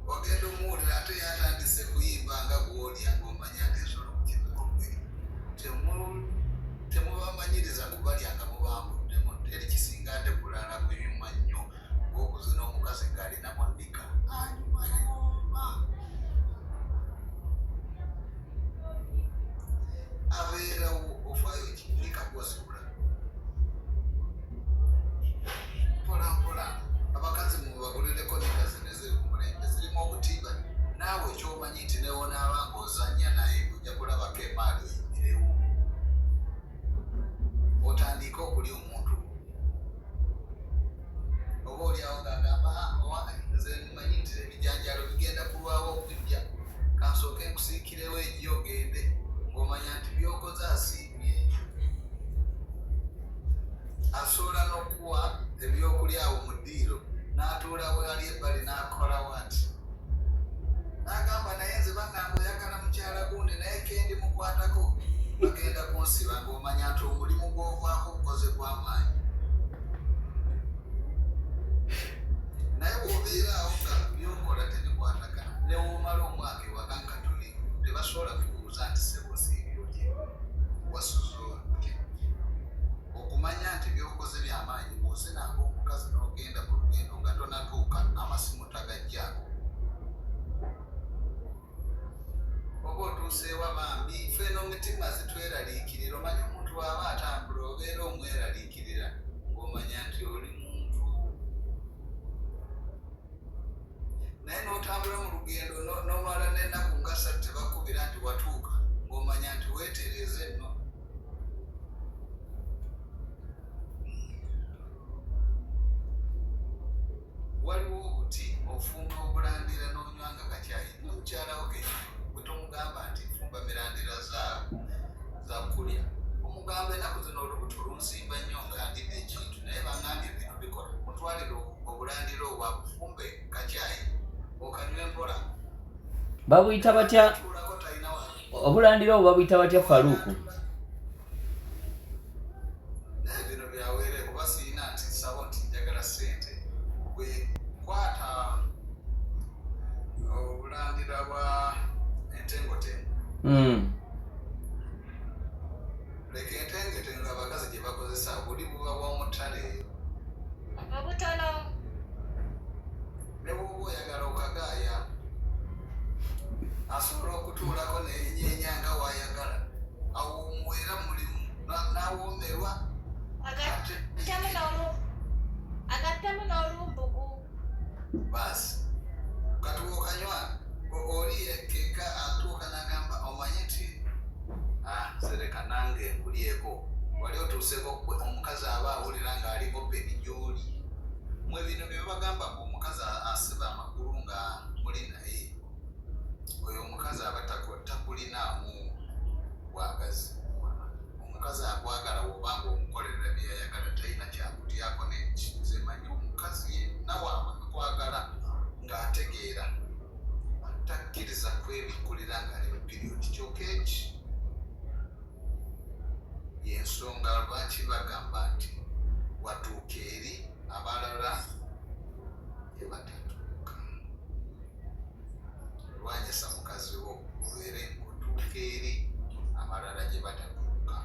Speaker 5: ogenda omuwulira ate yatandise kuyimba nga gw'olya, ng'omanya nti ensolo ku kizigo gweri. Naye n'otambula mu lugendo n'omala n'ennaku nga ssatu tebakubira nti watuuka, ng'omanya nti weetereeze nno. Waliwo obuti ofumba obulandira n'onywa nga kakyayi ne mukyala wo kenyini bwe tomugamba nti nfumba mirandira za za kulya, omugamba ennaku zino olubuto lunsimba nnyo nga ndidde ekintu naye bangambye bino bikola, mutwalire obulandira obwo abufumbe kakyayi okanywe mpola.
Speaker 2: Babuyita batya?
Speaker 5: Tuulako talina wa
Speaker 2: Obulandira obwo babuyita batya, Faluuku?
Speaker 5: Naye bino byaweere kuba sirina nti nsabo nti njagala ssente. Bwe kwata obulandira bwa entengotengo, leka entengetengo abakazi gye bakozesa buli buba bw'omutale
Speaker 1: obutono.
Speaker 5: Ne bw'oba oyagala okagaaya asobola okutuulako neyenyeenya nga wayagala, awo omuweera mulimu n'awoomerwa.
Speaker 1: Agattemu n'olumbugu.
Speaker 5: Baasi kati wokanywa oli keka atuuka n'agamba omanye nti ah, sereka nange nkulyeko. Wali otuuseeko omukazi aba awulira ng'ali open gy'oli? Mwe bino bye babagamba mbu omukazi asiba amagulu nga muli naye, oyo omukazi aba takulinaamu bwagazi. Omukazi akwagala wobanga omukolerera byeyayagala, talina kyakutyako. Nze manyi omukazi yenna waaba akwagala ng'ategeera takkiriza kwebikkulira ng'ali mu period. Kyokka eki yensonga lwaki bagamba nti watuuka eri abalala gye batatuuka. Lwanyisa mukazi wo obeere ng'otuuka eri abalala gye batatuuka.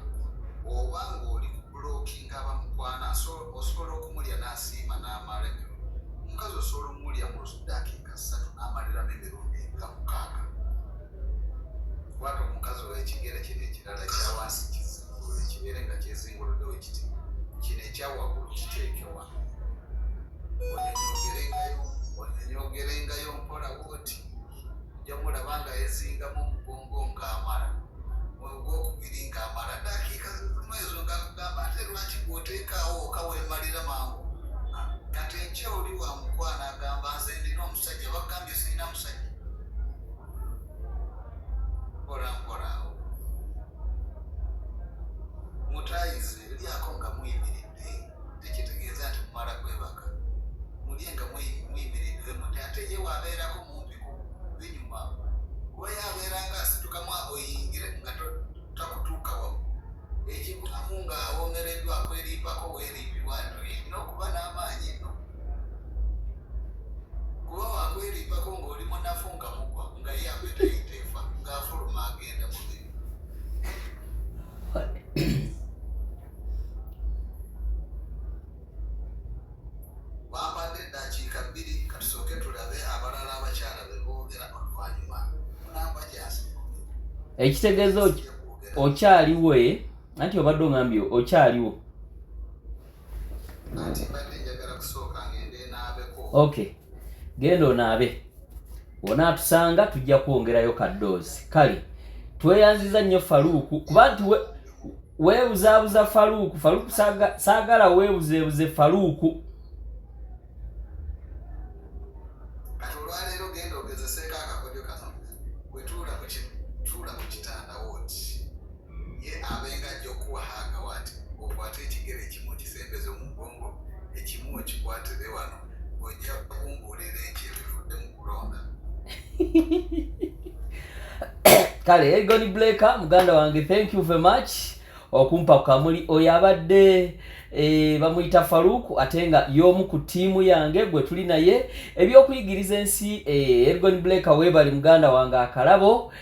Speaker 5: Oba ng'oli ku blockinga abamukwana, osobola okumulya n'asiima n'amala emirundi. Omukazi osobola omulya mu ddakiika 3 n'amaliramu emirundi nga 6. Kwata omukazi ow'ekigere kino ekirala ekya wansi kizingulule, kibeere nga kyezinguluddewo kiti, kino ekya waggulu kiteeke wano, onyonyogerengayo, onyonyogerengayo mpola bwoti. Ojja mulaba nga yezingamu omugongo ng'amala ogwokubiri, ng'amala dakiika zimu ezo ng'akugamba ate lwaki gwoteekaawo oka weemalira mangu. Kati enkya oli wa mukwano agamba nze ndina omusajja, bagambye sirina musajja. Mpola mpola awo mutayize lyako nga muyimiridde, tekitegeeza nti mumala kwebaka. Mulye nga muyimiridde muti, ate ye wabeerako mumpi ku binyuma kuba ye abeera nga asitukamu oyingire nga takutuuka waggulu. Ekivaamu ng'awoomereddwa akwerimbako weerimbibwa nti olina okuba n'amaanyi nno, kuba wakwerimbako ng'oli munafu nga mugwa nga ye akwetayita efa ng'afuluma agenda mubiri. Bampadde eddakiika 2, katusooke tulabe abalala abakyala be boogera, oluvannyuma munamba gyansiiko.
Speaker 2: Ekitegeeza okyaliwo e anti obadde ongambye okyaliwo.
Speaker 5: Anti mbadde njagala kusooka ngende naabeko.
Speaker 2: Okay, genda onaabe, onaatusanga tujja kwongerayo kaddoozi. Kale tweyanziza nnyo Faluuku, kuba nti weebuzaabuza Faluuku. Faluuku, saagala weebuzeebuze Faluuku.
Speaker 5: Kati olwaleero genda ogezeseeko akakodyo kano. Bwe tuula ku kitanda wooti, ye abenga ajja okuwa hug waati, okwate ekigere ekimu okisembeze mu mugongo, ekimu okikwatire wano, ojja kumbuulira eki ebivudde mu kulonda.
Speaker 2: Kale Egon Blaker muganda wange, thank you very much okumpa ku kamuli. Oyo abadde bamuyita Faruku, ate nga y'omu ku ttiimu yange gwe tuli naye ebyokuyigiriza ensi. Ergon Blaker, weebali muganda wange akalabo.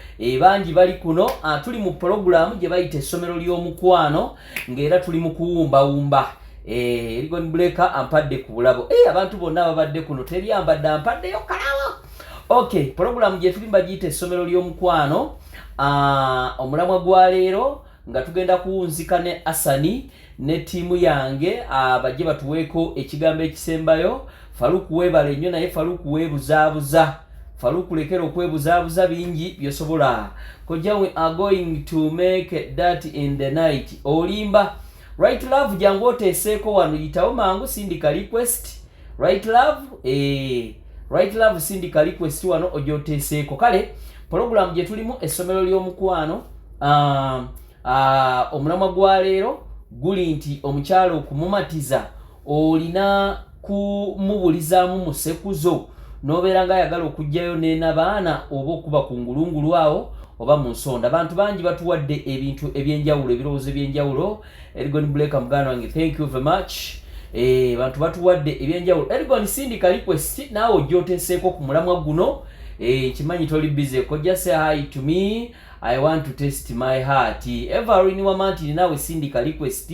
Speaker 2: Bangi bali kuno. Ah, tuli mu pulogulaamu gye bayita essomero ly'omukwano, ng'era tuli mu kuwumbawumba. Ergon Blaker ampadde ku bulabo. Abantu bonna babadde kuno, teri ambadde ampaddeyo kalabo. Okay, pulogulaamu gye tuli bagiyita essomero ly'omukwano. Ah, omulamwa gwa leero nga tugenda kuwunzika ne Asani ne ttiimu yange, bajje batuweeko ekigambo ekisembayo. Faluku weebale nnyo, naye Faluku weebuzaabuza. Faluku lekera okwebuzaabuza, bingi byosobola. Kojja, we are going to make that in the night. Olimba. Right Love, jangu oteeseeko wano, yitawo mangu, sindika request. Right Love, Right Love, sindika request wano ojja oteeseeko. Kale pologulamu gye tulimu, essomero ly'omukwano, omulamwa gwa leero guli nti omukyala okumumatiza olina kumubulizaamu musekuzo n'obeera ng'ayagala okugjayo n'enabaana oba okuba ku ngulungulu awo oba mu nsonda. Bantu bangi batuwadde ebintu ebyenjawulo, ebirowoozo ebyenjawulo. Ergon Bleka, muganda wange, thank you very much. Bantu batuwadde ebyenjawulo. Ergon, sindika request naawe ojja oteeseeko ku mulamwa guno. Nkimanyi toli busy. Kojja, say hi to me, I want to test my heart. Everin Wamantini, naawe sindika request.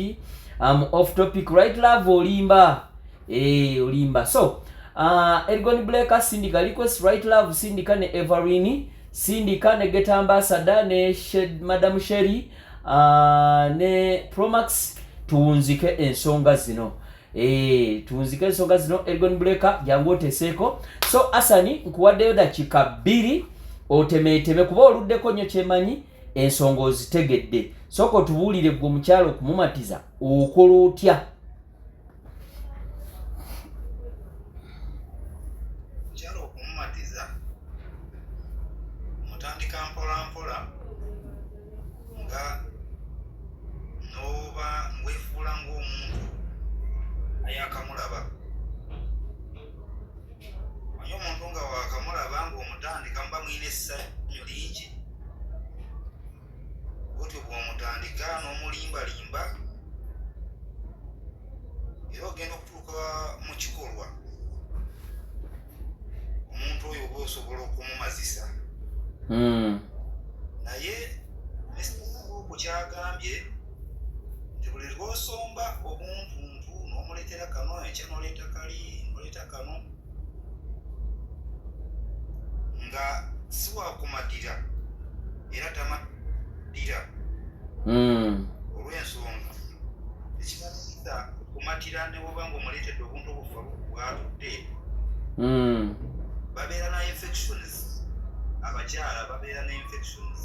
Speaker 2: I'm off topic. Right Love, olimba. Olimba. So Ergon Bleka, sindika request. Right Love, sindika, ne Everin sindika, ne Get Ambassador, ne Shed, Madam Sherry, ne Promax, tuwunzike ensonga zino. Tuwunzike ensonga zino. Ergon Bleka, jangu oteseeko. So Asani, nkuwaddeyo dakiika 2 otemeeteme, kuba oluddeko nnyo, kyemanyi ensonga ozitegedde. Sooka otubuulire gwe omukyala okumumatiza okola otya?
Speaker 6: Omukyala okumumatiza mutandika mpola mpola, nga noba ngwefuula ng'omuntu ayakamulaba. Manyi omuntu nga wakamulaba ng'omutandika muba mulina essanyu lingi, otyo bw'omutandika n'omulimbalimba, era ogenda okutuuka mu kikolwa omuntu oyo oba osobola okumumazisa. Naye Mr. kyagambye nti buli lw'osomba obuntuntu n'omuleetera kano, enkya n'oleeta kali, n'oleeta kano, nga si wakumatira era tamatira, olw'ensonga ekimaliriza okumatira ne bwoba nga omuleetedde obuntu obufa bwatudde, babeera na infections. Abakyala babeera ne infections,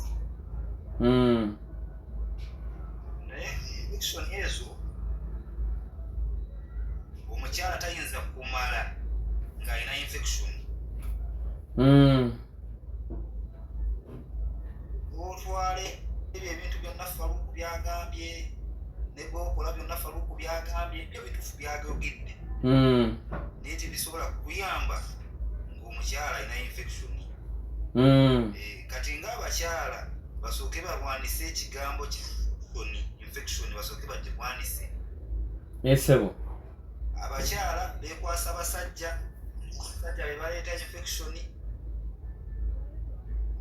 Speaker 6: naye infection ezo omukyala tayinza kumala ng'alina infection. Otwale ebyo ebintu byonna Faluku byagambye, ne bwokola byonna Faluku byagambye, byo bituufu byagogedde, naye tebisobola kukuyamba ng'omukyala alina infection. Kati ng'abakyala basooke balwanise ekigambo ki infection, basooke bagirwanise.
Speaker 2: Esebo.
Speaker 6: Abakyala bekwasa basajja, abasajja be baleeta infection,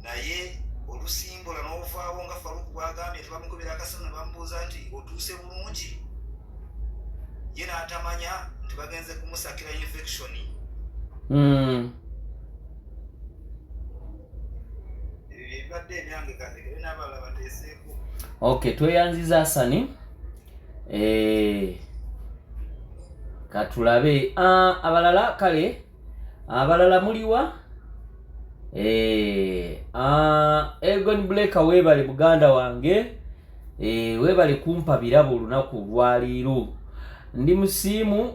Speaker 6: naye olusimbula n'ovaawo nga Faluku bwagambye nti bamukubira akasimu ne bamubuuza nti otuuse bulungi, ye n'atamanya nti bagenze kumusakira infection. Ebyo byebibadde ebyange, kandekere n'abalala bateeseeko.
Speaker 2: Okay, tweyanziza Asani. Katulabe abalala. Kale abalala muliwa? Egon Bleka, weebale muganda wange. Weebale kumpa birabo olunaku olwaleero, ndi musiimu.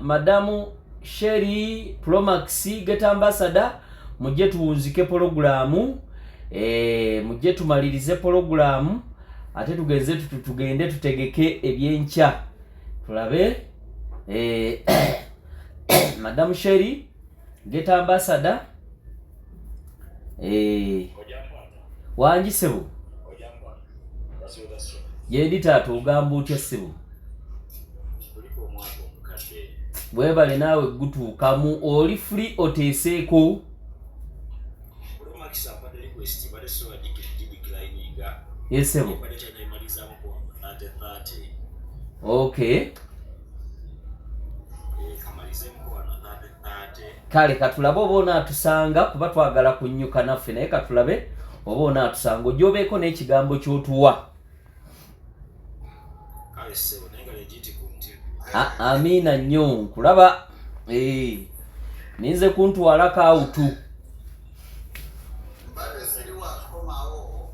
Speaker 2: Madamu Sherry, Promax, Get Ambassador, mujje tuwunzike pologulaamu. Mujje tumalirize pologulaamu, ate tugenze tugende tutegeke ebyenkya, tulabe. Madamu Sherry, Get Ambassador, wangi ssebo? Gyendi taata, ogamba otya ssebo? Bwebale naawe gutuukamu, oli free oteeseeko.
Speaker 7: Olwomakisa mpadde request, badde sobola gideclininga.
Speaker 2: Yesebo.
Speaker 7: Badde kyanayimalizaamu ku 3030.
Speaker 2: Okay.
Speaker 7: Kamalizeemuko wano 3030.
Speaker 2: Kale katulabe oba onaatusanga, kuba twagala kunnyuka naffe, naye katulabe oba onaatusanga, ojja obeeko n'ekigambo ky'otuwa.
Speaker 7: Kale ssebo, naye nga legit ku nti
Speaker 2: Amiina nnyo, nkulaba. Ninze kuntwalako awutu.
Speaker 5: Mbadde siri wakukomawo.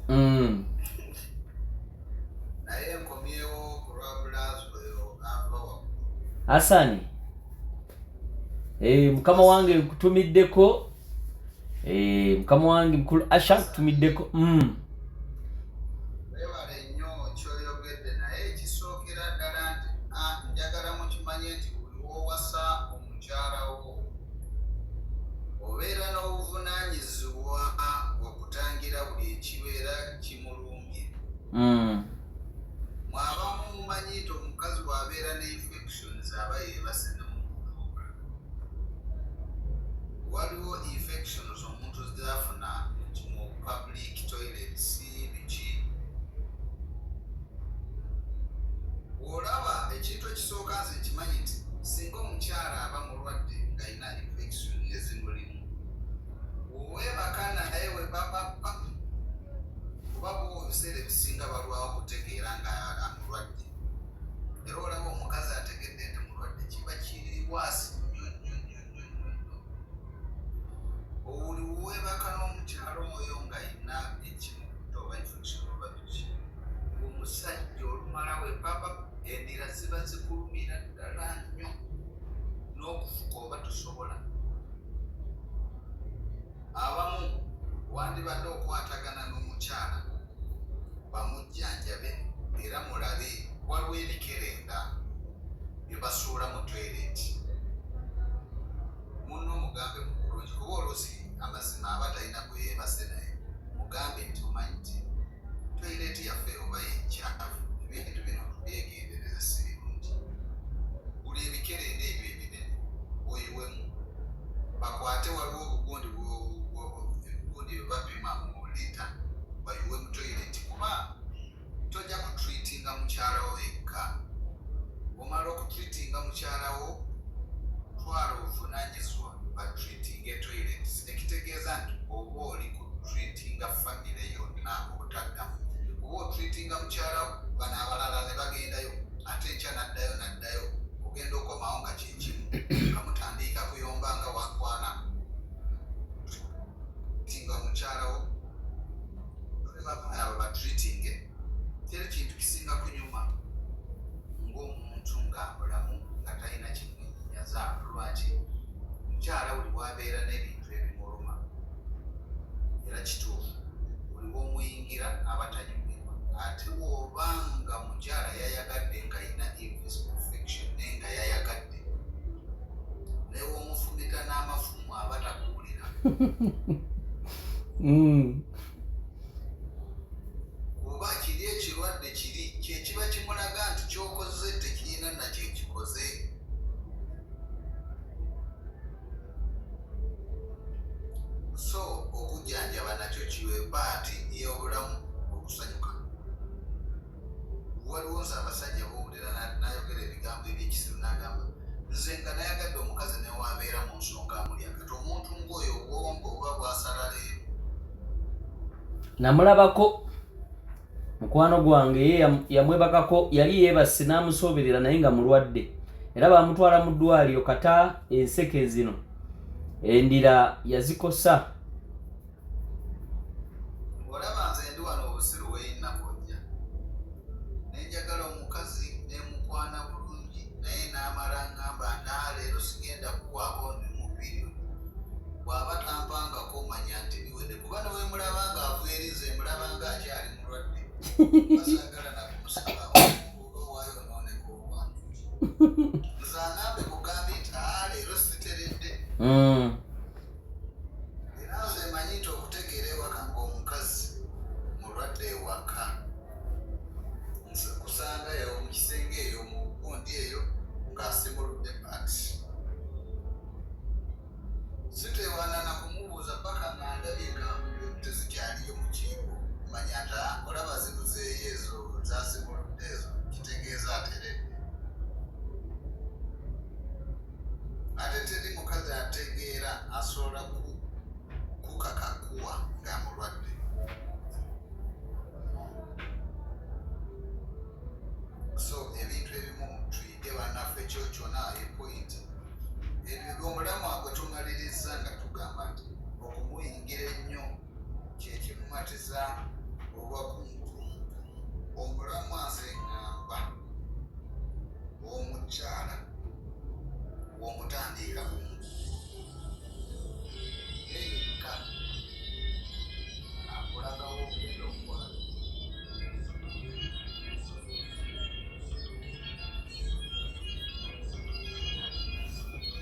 Speaker 5: Naye nkomyewo ku lwa bulaazi oyo ava waggulu.
Speaker 2: Hasani. Mukama wange nkutumiddeko. Mukama wange mukulu Asha nkutumiddeko.
Speaker 5: Weebale nnyo ky'oyogedde, naye ekisookera ddala nti njagala mukimanye nti buli w'owasa omukyala wo obeera n'obuvunaanyizibwa okutangira buli ekibeera kimulumbye. Mwabamu mumanyi nti omukazi bw'abeera ne infections aba yeebase n'omuntu omulala. Waliwo infections omuntu zafuna mu public toilets, biki. Bw'olaba ekintu ekisooka, nze nkimanyi nti singa omukyala aba mulwadde ng'alina infection ezimulimu, weebaka naye we bababa, kuba bo ebiseera ebisinga balwawo kutegeera nga amulwadde. Era olaba omukazi ategedde nti mulwadde, kiba kiri waasi nnyo nnyo nnyo nnyo nnyo nnyo. Buli weebaka n'omukyala oyo ng'alina ekimukutte oba infection oba biki, omusajja olumala wepapa, endira ziba zikulumira ddala nnyo n'okufuka oba tosobola. Abamu wandibadde okwatagana n'omukyala bamujjanjabe, era mulabe waliwo ebikerenda bye basuula mu toilet. Munno mugambe mu bulungi, kuba oluusi amazima aba talina gwe yeebase naye. Mugambe nti omanyi nti toilet yaffe oba yenkyafu, ebintu bino tubyegendereza, si birungi. Buli ebikerenda ebyo ebinene oyiwemu, bakwate, waliwo obugundi obugundi bwe bapima mu lita, bayiwe mu toilet, kuba tojja kutreatinga mukyala wo yekka. Omala okutreatinga mukyala wo, twala obuvunaanyizibwa batreatinga toilets, ekitegeeza nti oba oli kutreatinga famire yonna obutaddamu. Oba otreatinga mukyala wo, bano abalala ne bagendayo, ate enkya naddayo naddayo, ogenda okomawo nga kyekimu, nga mutandiika kuyomba nga wakwana tinga mukyala wo abo batreatinge. Teri kintu kisinga kunyuma ng'omuntu nga mulamu, nga talina kimwenyinya. Lwaki? Mukyala buli wabeera n'ebintu ebimuluma, era kituufu, buli womuyingira aba tanyumirwa. Ate bw'obanga mukyala yayagadde ng'alina infection naye nga yayagadde, newomufumita n'amafumu aba takuwulira. Kuba kiri ekirwadde kiri kyekiba kimulaga nti kyokoze tekirina nakyekikoze. So okujjanjaba nakyo kiwe part y'obulamu okusanyuka. Waliwo nze abasajja bowulira nayogera ebigambo ebyekisiru, nagamba nze nga nayagadde omukazi newabeera mu nsonga amulya. Kati omuntu ng'oyo obwongo obuba bwasala leero.
Speaker 2: Namulabako mukwano gwange, ye yamwebakako, yali yeebase n'amusoberera naye nga mulwadde, era bamutwala mu ddwaliro. Kata enseke zino endira yazikosa.
Speaker 5: Olaba nze ndi wano obusiru weyinakojja, nenjagala omukazi nemukwana bulungi, naye n'amala ngamba naa leero sigenda kuwaako, ndi mu period. Bw'aba tampangako, manya nti biwedde, kuba newemulaba nga ava eri, nze mulaba nga akyali mulwadde, basaagala nakumusaba owayonooneka obwange. Nze anambe kugambi nti aa leero siteredde. Era nze manyi nti okutegeera ewaka ng'omukazi mulwadde ewaka, nze kusangayo mu kisenge eyo mu gundi eyo ng'asimuludde pati, sitewaana na kumubuuza paka nga ndabye nga tezikyaliyo mu kiibo. Manya nti "Ah, olaba zibuzeeyo ezo zasimuludde ezo," kitegeeza ateredde. Ate teri mukazi ategeera.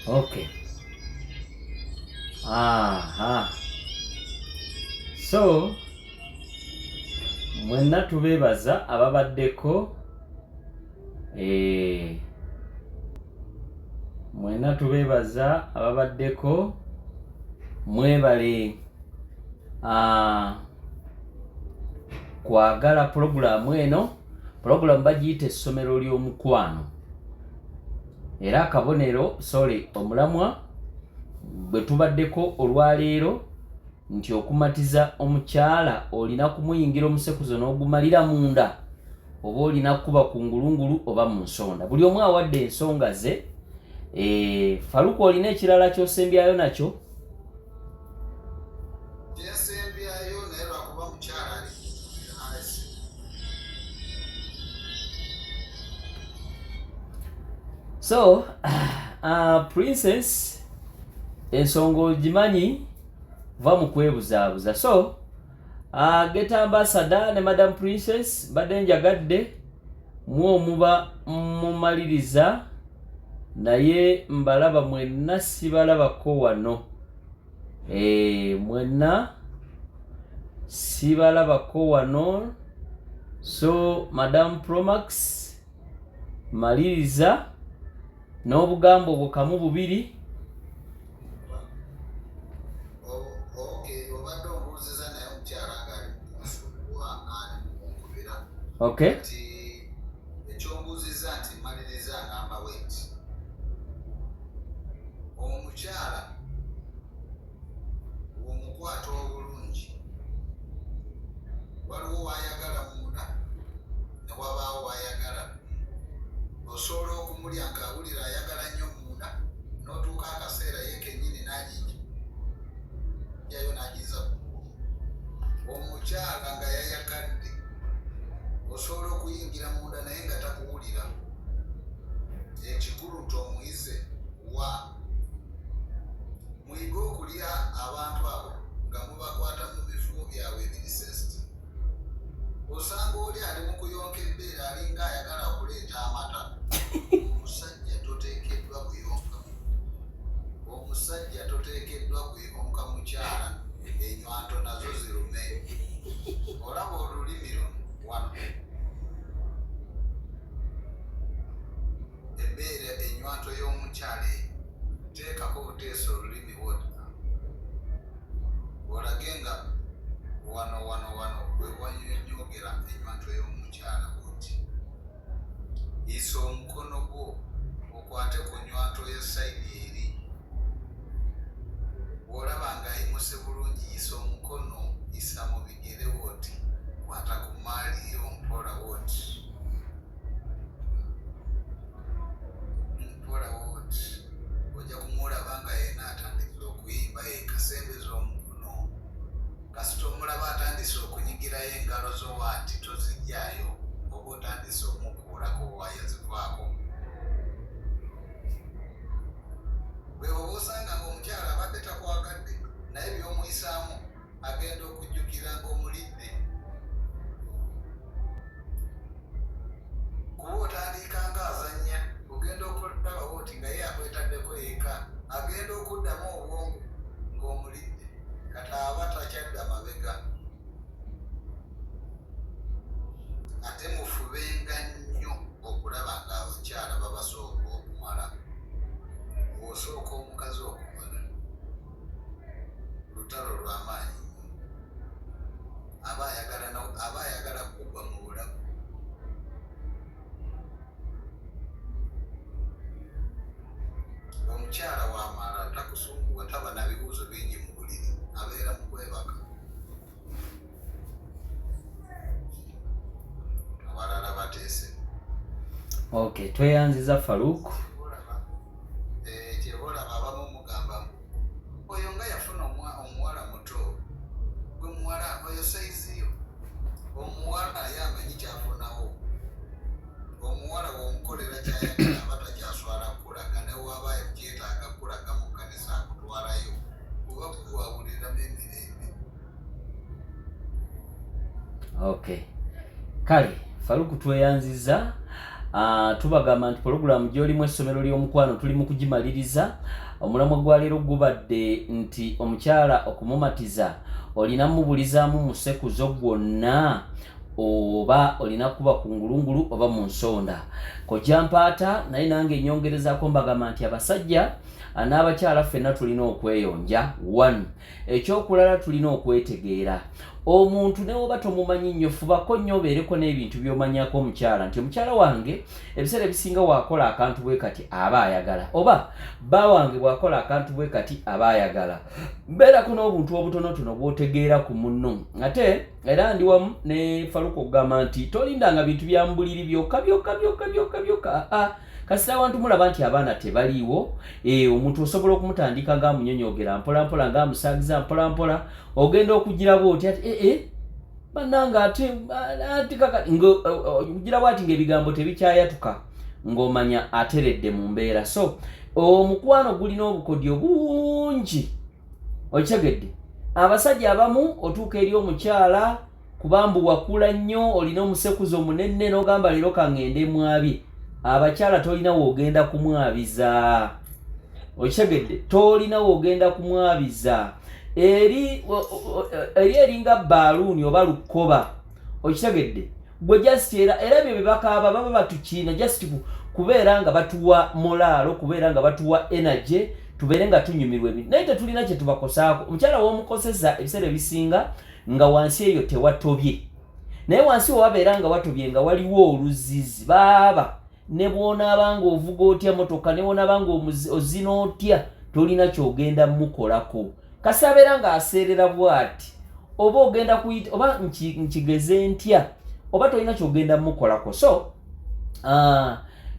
Speaker 2: Okay. Aha. So mwenna tubeebaza ababaddeko eh, mwenna tubeebaza ababaddeko mwebale ah, kwagala pulogulaamu eno. Pulogulaamu bagiyita essomero ly'omukwano era akabonero sorry omulamwa bwe tubaddeko olwaleero nti okumatiza omukyala olina kumuyingira omusekuzo n'ogumalira munda oba olina kukuba ku ngulungulu oba mu nsonda. Buli omu awadde ensonga ze. E, Faluku olina ekirala ky'osembyayo nakyo?
Speaker 5: Kyensembyayo naye lwakuba mukyala ali
Speaker 2: So princess ensonga ogimanyi va mu kwebuzaabuza. So get ambassador ne madam princess mbadde njagadde mwe omuba mumaliriza naye mbalaba mwenna sibalabako wano. Eh, mwenna sibalabako wano. So madam Promax maliriza n'obugambo bwo kamu bubiri.
Speaker 5: Obadde ombuuziza naye omukyala nga ali mukunsumbuwa ali mukunkubira.
Speaker 2: Okay.
Speaker 5: Nti ekyombuuzizza nti maliriza ngamba bwenti omukyala omukwata obulungi waliwo wayagala munda ne wabaawo wayagala osobola okumulya ng'awulira ayagala nnyo munda n'otuuka akaseera ye kennyini n'agijjayo n'agiza omukyala nga yayagadde osobola okuyingira munda naye nga takuwulira. Ekikulu nti omuyize wa muyige okulya abantu abo nga mubakwata mu bifo byabwe ebiri sensitive. Osanga oli ali mu kuyonka ebbeere alinga ayagala okuleeta amata. Omusajja toteekeddwa kuyonka, omusajja toteekeddwa kuyonka mukyala, enywanto nazo zirume. Olaba olulimi luno wano ebbeere enywanto y'omukyala eyo teekako buteesa olulimi woti olage nga wano wano wano wewanyonyogera enywanto y'omukyala woti yisa omukono gwo okwate ku nywanto ya sayidi eri bw'olaba nga ayimuse bulungi yisa omukono yisa mu bigere woti kwata ku maali yo mpola woti mpola woti ojja kumulaba nga yena atandise okuyimba yekasembeza omukono kasita omulaba atandise okunyigirayo engalo zo waati tozijjayo oba otandise omukuulako waya zivaako bwe oba osanga nga omukyala abadde takwagadde naye by'omuyisaamu agenda okujjukira ng'omulidde kuba otandika nga azannya ogenda okulaba oti nga ye akwetaddeko yeka agenda okuddamu obwongo ng'omulidde kati aba takyadda mabega. Ate mufubenga nnyo okulaba nga abakyala babasooka okumala. Bw'osooka omukazi okumala lutalo lw'amaanyi nnyo aba ayagala aba ayagala kugwa mu bulago. Omukyala w'amala takusumbuwa taba na bibuuzo bingi mu buliri abeera mu kwebaka. Abalala bateese.
Speaker 2: Okay, tweyanziza Farouk.
Speaker 5: Kyeva olaba abamu mugamba oyo nga yafuna omuwala muto gwe muwala oyo sayizi yo omuwala ye amanyi kyafunawo omuwala womukolera kyayagala aba takyaswala kukulaga newaba kyetaaga kukulaga mu kkanisa akutwalayo kuba kuwawuliramu emirembe.
Speaker 2: Okay, kale Faruku tweyanziza. Tubagamba nti pologulaamu gy'olimu essomero ly'omukwano tuli mu kugimaliriza. Omulamwa gwa leero gubadde nti omukyala okumumatiza olina mubulizaamu musekuzo gwonna oba olina kuba ku ngulungulu oba mu nsonda. Kojja Mpaata naye nange nyongerezaako mbagamba nti abasajja n'abakyala ffenna tulina okweyonja. One, ekyokulala tulina okwetegeera. Omuntu ne woba tomumanyi nnyo, fubako nnyo obeereko n'ebintu by'omanyako omukyala nti omukyala wange ebiseera ebisinga waakola akantu bwe kati aba ayagala, oba bba wange bw'akola akantu bwe kati aba ayagala. Beerako n'obuntu obutonotono bw'otegeera ku munno. Ate era ndi wamu ne Faluka okugamba nti tolindanga bintu bya mu buliri byokka byokka byokka byokka byokka. Aa, kasita awantu mulaba nti abaana tebaliiwo, omuntu osobola okumutandika ng'amunyonyoogera mpolampola, ng'amusaagiza mpolampola, ogenda okugiraba otya ati bannange ate ate kaka okugira bwati ng'ebigambo tebikyayatuka, ng'omanya ateredde mu mbeera. So omukwano gulina obukodyo bungi, okitegedde? Abasajja abamu otuuka eri omukyala kubambu wakula nnyo, olina omusekuzo omunene, n'ogamba leero kaŋŋende mwabye. Abakyala tolina woogenda kumwabiza, okitegedde? Tolina woogenda kumwabiza. Eri eri eringa baaluuni oba lukoba, okitegedde? Gwe just era ebyo bye bakaaba baba batukiina just kubeera nga batuwa molaalo, kubeera nga batuwa energy, tubeere nga tunyumirwa ebintu, naye tetulina kye tubakosaako. Omukyala w'omukoseza ebiseera ebisinga nga wansi eyo tewatobye, naye wansi wewabeera nga watobye nga waliwo oluzizi, baaba ne bw'onaaba ng'ovuga otya motoka, ne bw'onaaba ng'ozina otya, tolina ky'ogenda mukolako. Kasi abeera ng'aseerera bw'ati, oba ogenda kuyita oba nkigeze ntya, oba tolina ky'ogenda mukolako. So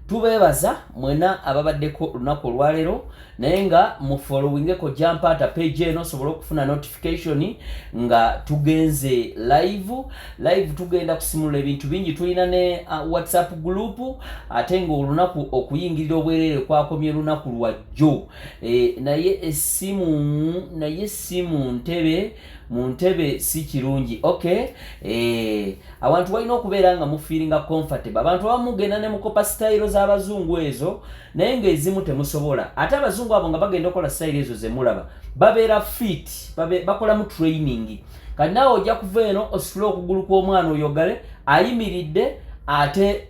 Speaker 2: tubeebaza mwena ababaddeko olunaku olwaleero, naye nga mufollowingeko Jampaata page eno osobole okufuna notification nga tugenze live. Live tugenda kusimulula ebintu bingi, tulina ne WhatsApp group, ate ng'olunaku okuyingirira obwereere kwakomye lunaku lwajjo. Naye essimu, naye si mu ntebe, mu ntebe si kirungi. Okay, abantu balina okubeera nga mufeelinga comfortable. Abantu abamu mugenda ne mukopa sitayiro z'abazungu ezo, naye ng'ezimu temusobola. Ate abazungu abo nga bagenda okukola sitayiro ezo zemulaba babeera fit, bakolamu training. Kati naawe ojja kuva eno ositule okugulu kw'omwana oyogale ayimiridde, ate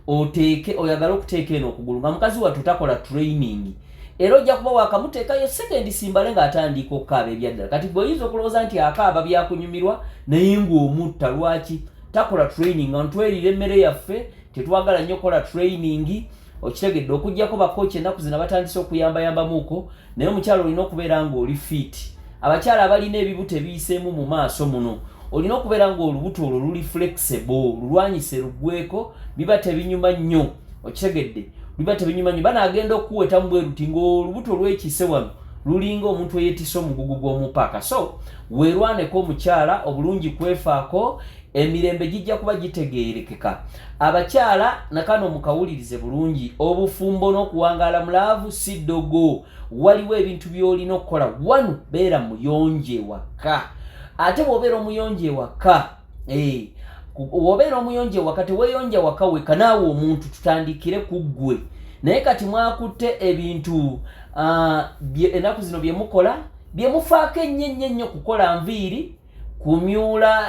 Speaker 2: oteeke oyagale okuteeka eno okugulu nga mukazi wattu takola training, era ojja kuba wakamuteekayo sekendi simbale ng'atandika okukaaba ebyaddala. Kati gwe oyinza okulowooza nti akaaba byakunyumirwa, naye ng'omutta. Lwaki takola training? Nga ntwerira emmere yaffe, tetwagala nnyo kukola training, okitegedde? Okugyako bakochi ennaku zino batandise okuyambayambamuuko, naye omukyala olina okubeera ng'oli fit. Abakyala abalina ebibuto ebiyiseemu mu maaso muno, olina okubeera ng'olubuto olwo luli flexible, lulwanyise luggweko, biba tebinyuma nnyo, okitegedde? Biba tebinyuma nnyo. Banaagenda okukuwetamu bwe luti ng'olubuto lwekise wano, lulinga omuntu eyeetisse omugugu gw'omupaaka. So weerwaneko omukyala, obulungi kwefaako, emirembe gijja kuba gitegeerekeka. Abakyala nakano mukawulirize bulungi, obufumbo n'okuwangaala mu love si ddogo. Waliwo ebintu by'olina okukola. One, beera muyonjo ewaka. Ate bw'obeera omuyonjo ewaka, bw'obeera omuyonjo ewaka, teweeyonja waka weka, naawe omuntu tutandikire ku ggwe. Naye kati mwakutte ebintu ennaku zino bye mukola, bye mufaako ennyo ennyo ennyo, kukola nviiri, kumyula,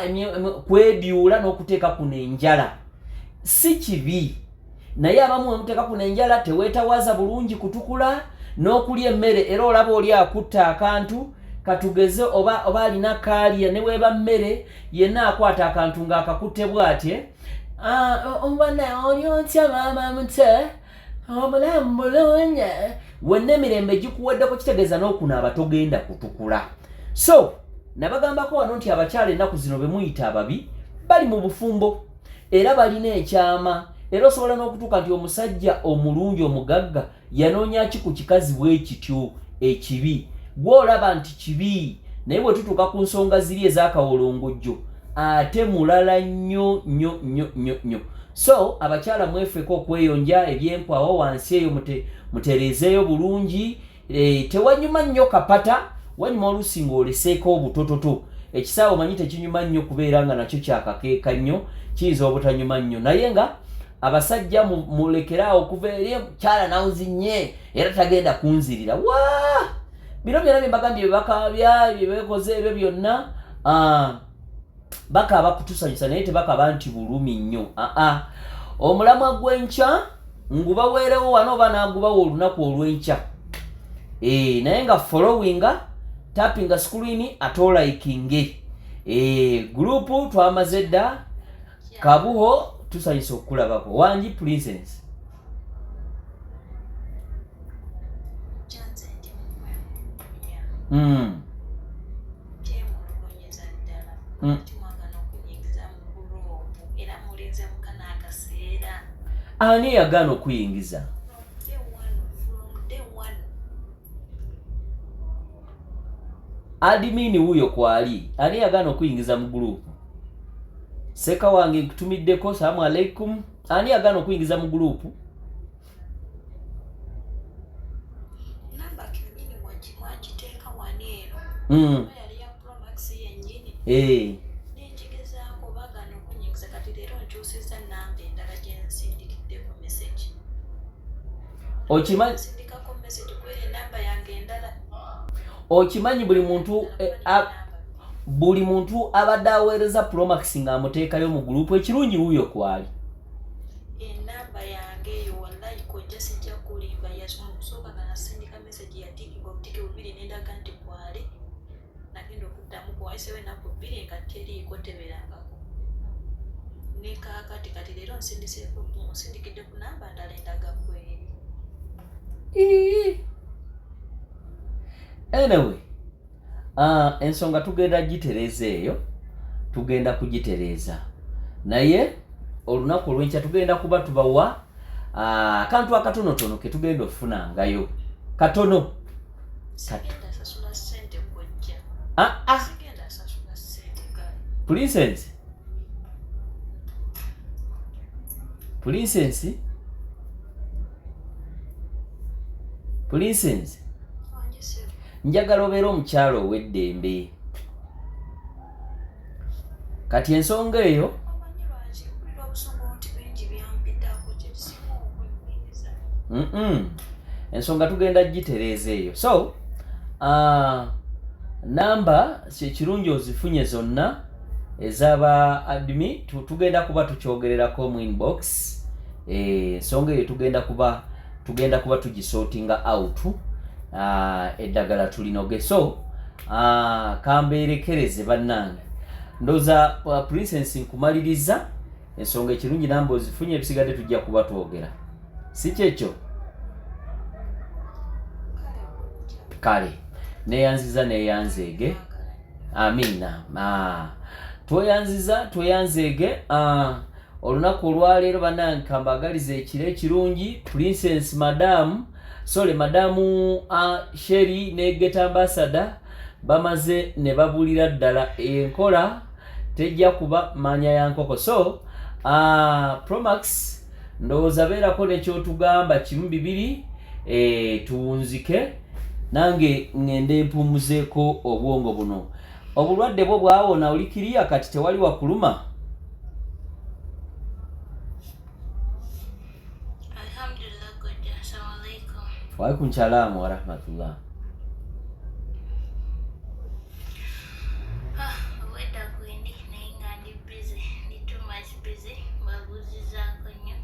Speaker 2: kwebyula n'okuteeka kuno enjala. Si kibi, naye abamu wemuteeka kuno enjala teweetawaza bulungi kutukula n'okulya emmere. Era olaba oli akutta akantu katugeze oba alina kaalya, ne weeba mmere yenna akwata akantu ng'akakutte bw'atye, "Obana oli otya maama mute, obulamu bulungi?" Wenna emirembe gikuweddeko, kitegeeza n'okunaaba togenda kutukula. So nabagambako wano nti abakyala ennaku zino be muyita ababi bali mu bufumbo era balina ekyama. Era osobola n'okutuuka nti omusajja omulungi omugagga yanoonya ki ku kikazi bwe kityo ekibi? Gw'olaba nti kibi, naye bwe tutuuka ku nsonga ziri ez'akawolongojjo ate mulala nnyo nnyo nnyo nnyo nnyo. So abakyala mwefeeko okweyonja ebyenkwawa wansi eyo, mutereezeeyo bulungi. Tewanyuma nnyo kapata, wanyuma oluusi ng'oleseeko obutototo. Ekisaawe omanyi tekinyuma nnyo kubeera nga nakyo kyakakeeka nnyo, kiyinza obutanyuma nnyo, naye nga Abasajja mulekeraawo okuva eri mukyala nawuzinye era tagenda kunzirira. Wa bino byonna bye mbagambye bye bakaabya, bye beekoze ebyo byonna, bakaaba kutusanyusa, naye tebakaaba nti bulumi nnyo. Aa, omulamwa gw'enkya ngubaweerewo wano oba naagubawa olunaku olw'enkya. Naye nga followinga, tappinga screen ate olikinge. Group twamaze dda. Kabuho, tusanyusa okukulabako. Wangi Princess?
Speaker 4: Kyanze ndi mukwemulugunya. Kyemulugunyiza ddala. Kimwagana okunyingiza mu group era mulinze mukana akaseera.
Speaker 2: Ani yagaana okuyingiza?
Speaker 4: From day one, from day one.
Speaker 2: Admin wuuyo kwali. Ani yagaana okuyingiza mu group? Seka wange, nkutumiddeko. Salamu alaikum. Ani yagaana okuyingiza mu group?
Speaker 4: Namba kennyini mwagiteeka wano eno. Oba yali ya Promax yennyini. Nenjigezaako bagaana okunyingiza. Kati leero nkyusizza namba endala gye nsindikiddeko message.
Speaker 2: Okimanyi
Speaker 4: Nsindikako message kweri enamba yange endala.
Speaker 2: Okimanyi buli muntu buli muntu abadde aweereza Promax ng'amuteekayo mu group. Ekirungi wuuyo kwali.
Speaker 4: Enamba yange eyo, wallahi kojja, sijja kulimba, mu kusooka nga nasindika message yatiikinga obutiki bubiri nendaga nti kwali. Nagenda okuddamu kuwayisewo ennaku 2 nga teriiko, teberangako ne kaakati. Kati leero nsindiseeko, nsindikidde ku namba ndala endaga kweri.
Speaker 2: Ii. Anyway, ensonga tugenda gitereeza eyo, tugenda kugitereeza, naye olunaku olwenkya tugenda kuba tubawa akantu akatonotono ke tugenda okufunangayo katono.
Speaker 4: Sigenda sasula ssente kojja.
Speaker 2: Ah, ah.
Speaker 4: Sigenda sasula ssente kale.
Speaker 2: Princess, Princess, Princess.
Speaker 4: Wangi ssebo.
Speaker 2: Njagala obeere omukyalo ow'eddembe. Kati ensonga eyo
Speaker 4: Omanyi lwaki mpulira obusungu nti bingi byampitako, kyekisinga okunyiriza.
Speaker 2: Ensonga tugenda gitereeza eyo. So namba kirungi ozifunye zonna ez'aba admin, tugenda kuba tukyogererako mu inbox. Ensonga eyo tugenda kuba tugisortinga out, eddagala tulinoge. So kambeerekereze bannange. Ndowooza Princess nkumaliriza ensonga. Ekirungi namba ozifunye, ebisigadde tujja kuba twogera, si kyekyo?
Speaker 4: Kale kojja.
Speaker 2: Kale neyanziza, neyanzeege. Amiina. Tweyanziza, tweyanzeege. Olunaku olwaleero bannange kambagaliza ekiro ekirungi. Princess, madamu, sole madamu Sheri ne get ambassador bamaze ne babulira ddala enkola tejja kuba manya ya nkoko. So Promax, ndowooza beerako nekyotugamba kimu bibiri, tuwunzike, nange ŋŋende mpumuzeeko obwongo buno. Obulwadde bwo bwawona? Oli kiriya kati? Tewali wakuluma?
Speaker 8: Alhamdulillah kojja, assalamu alaikum.
Speaker 2: Waalaikum salaamu warahmatullah.
Speaker 8: Ah, obwedda kwendi naye nga ndi busy, ndi too much busy. Mbabuuzizaako nnyo.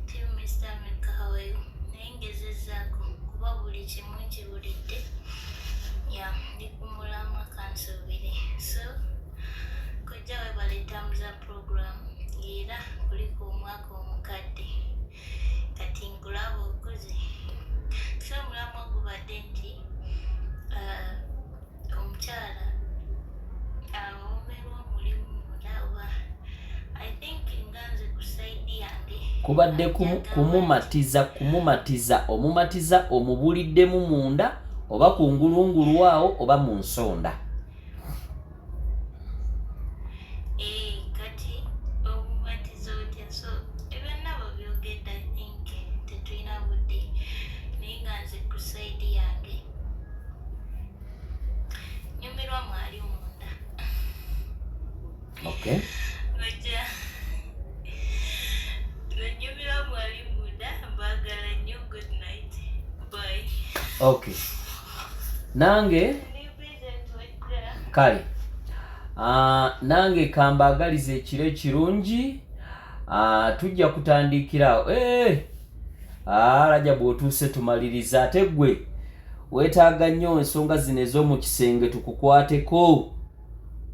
Speaker 8: Team Mr. Mika, how are you? Naye ngezezzaako kuba buli kimu nkibulidde. Ya, ndi ku mulamwa kansuubire. So, kojja webale tambuza program era kuliko omwaka omukadde. Kati nkulaba okuze. So omulamwa gubadde nti omukyala awoomerwa omulimu munda oba I think nga nze ku side yange
Speaker 2: Kubadde kumumatiza, kumumatiza, omumatiza omubuliddemu munda oba ku ngulungulu awo oba mu nsonda.
Speaker 8: Kati obumatiza otya? So ebyonna babyogedde, I think tetulina budde, naye nga nze ku side yange nyumirwa mwali munda.
Speaker 2: Okay.
Speaker 8: Ojja
Speaker 2: Okay, nange kale nange kambaagaliza ekiro ekirungi. Tujja kutandikirawo. Eh, Rajabu otuuse tumaliriza, ate ggwe weetaaga nnyo ensonga zino ez'omu kisenge tukukwateko,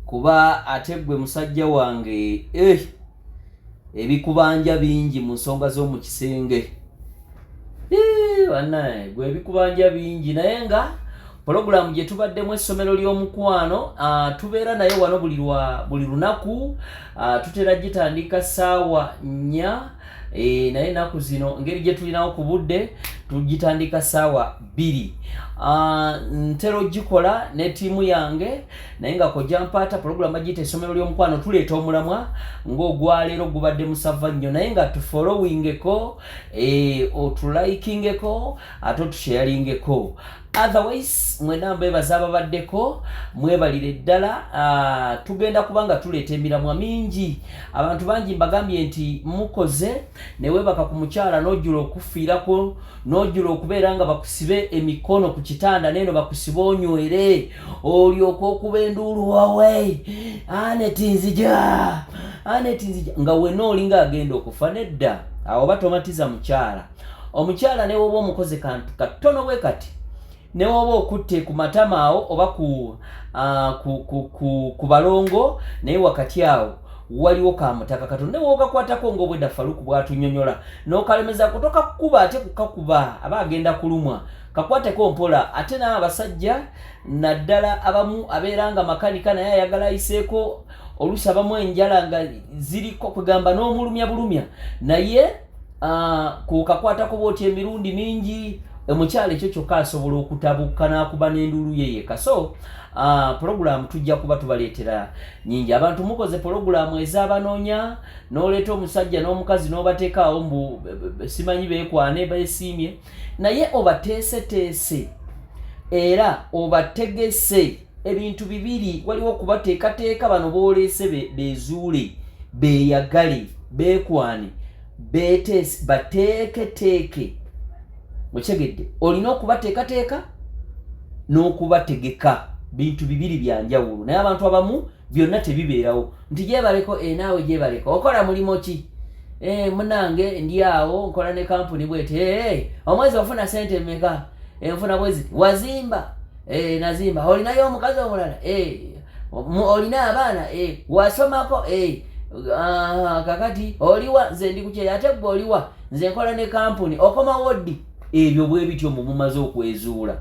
Speaker 2: kuba ate ggwe musajja wange ebikubanja bingi mu nsonga z'omu kisenge. Bannaye gwe ebikubanja bingi, naye nga pulogulaamu gye tubaddemu essomero ly'omukwano, tubeera naye wano buli lunaku, tutera gitandika ssaawa 4, naye ennaku zino engeri gye tulinawo ku budde tugitandika ssaawa 2. Ntera ogikola ne ttiimu yange, naye nga Kojja Mpaata pulogulaamu bagiyita essomero ly'omukwano. Tuleeta omulamwa ng'ogwaleero gubadde musava nnyo, naye nga tufollowingeko, otulikingeko ate otusharingeko. Otherwise mwena mbebaza ababaddeko, mwebalire ddala. Tugenda kuba nga tuleeta emiramwa mingi. Abantu bangi mbagambye nti mukoze ne weebaka ku mukyala n'ojjula okufiirako, n'ojjula okubeera nga bakusibe emikono ku kitanda neeno bakusibe onywere, olyoka okuba enduulu, wawe aneti nzija, aneti nzija, nga wenna olinga agenda okufa. Nedda, awo oba tomatiza mukyala. Omukyala ne woba omukoze kantu katono bwe kati, ne woba okutte ku matama awo oba ku balongo, naye wakati awo waliwo kamutaka katono, ne wogakwatako ng'obwedda Faluku bw'atunyonyola n'okalemeza kutokakuba, ate kukakuba aba agenda kulumwa. Kakwateko mpola. Ate n'abasajja naddala abamu abeera nga makanika, naye ayagala ayiseeko, oluusi abamu enjala nga ziriko kugamba n'omulumya bulumya, naye kukakwatako bwoti emirundi mingi, omukyala ekyo kyokka asobola okutabuka n'akuba n'enduulu ye yeka. So pulogulaamu tujja kuba tubaleetera nyingi. Abantu mukoze pulogulaamu ez'abanoonya, n'oleeta omusajja n'omukazi n'obateekaawo mbu simanyi beekwane beesiimye, naye obateeseteese era obategese ebintu bibiri. Waliwo okubateekateeka bano booleese beezuule, beeyagale, beekwane, beeteese, bateeketeeke. Okitegedde? Olina okubateekateeka n'okubategeka, bintu bibiri byanjawulo, naye abantu abamu byonna tebibeerawo nti gyebaleko. Naawe gyebaleko, okola mulimu ki? Munange ndi awo nkola ne kampuni bweti. Omwezi ofuna sente mmeka? Nfuna bwezi. Wazimba? Nazimba. Olinayo omukazi omulala? Olina abaana? Wasomako? Kakati oliwa? Nze ndi kukyeyo. Ate gwe oliwa? Nze nkola ne kampuni. Okomawo ddi? Ebyo bwe bityo mbu mumaze okwezuula.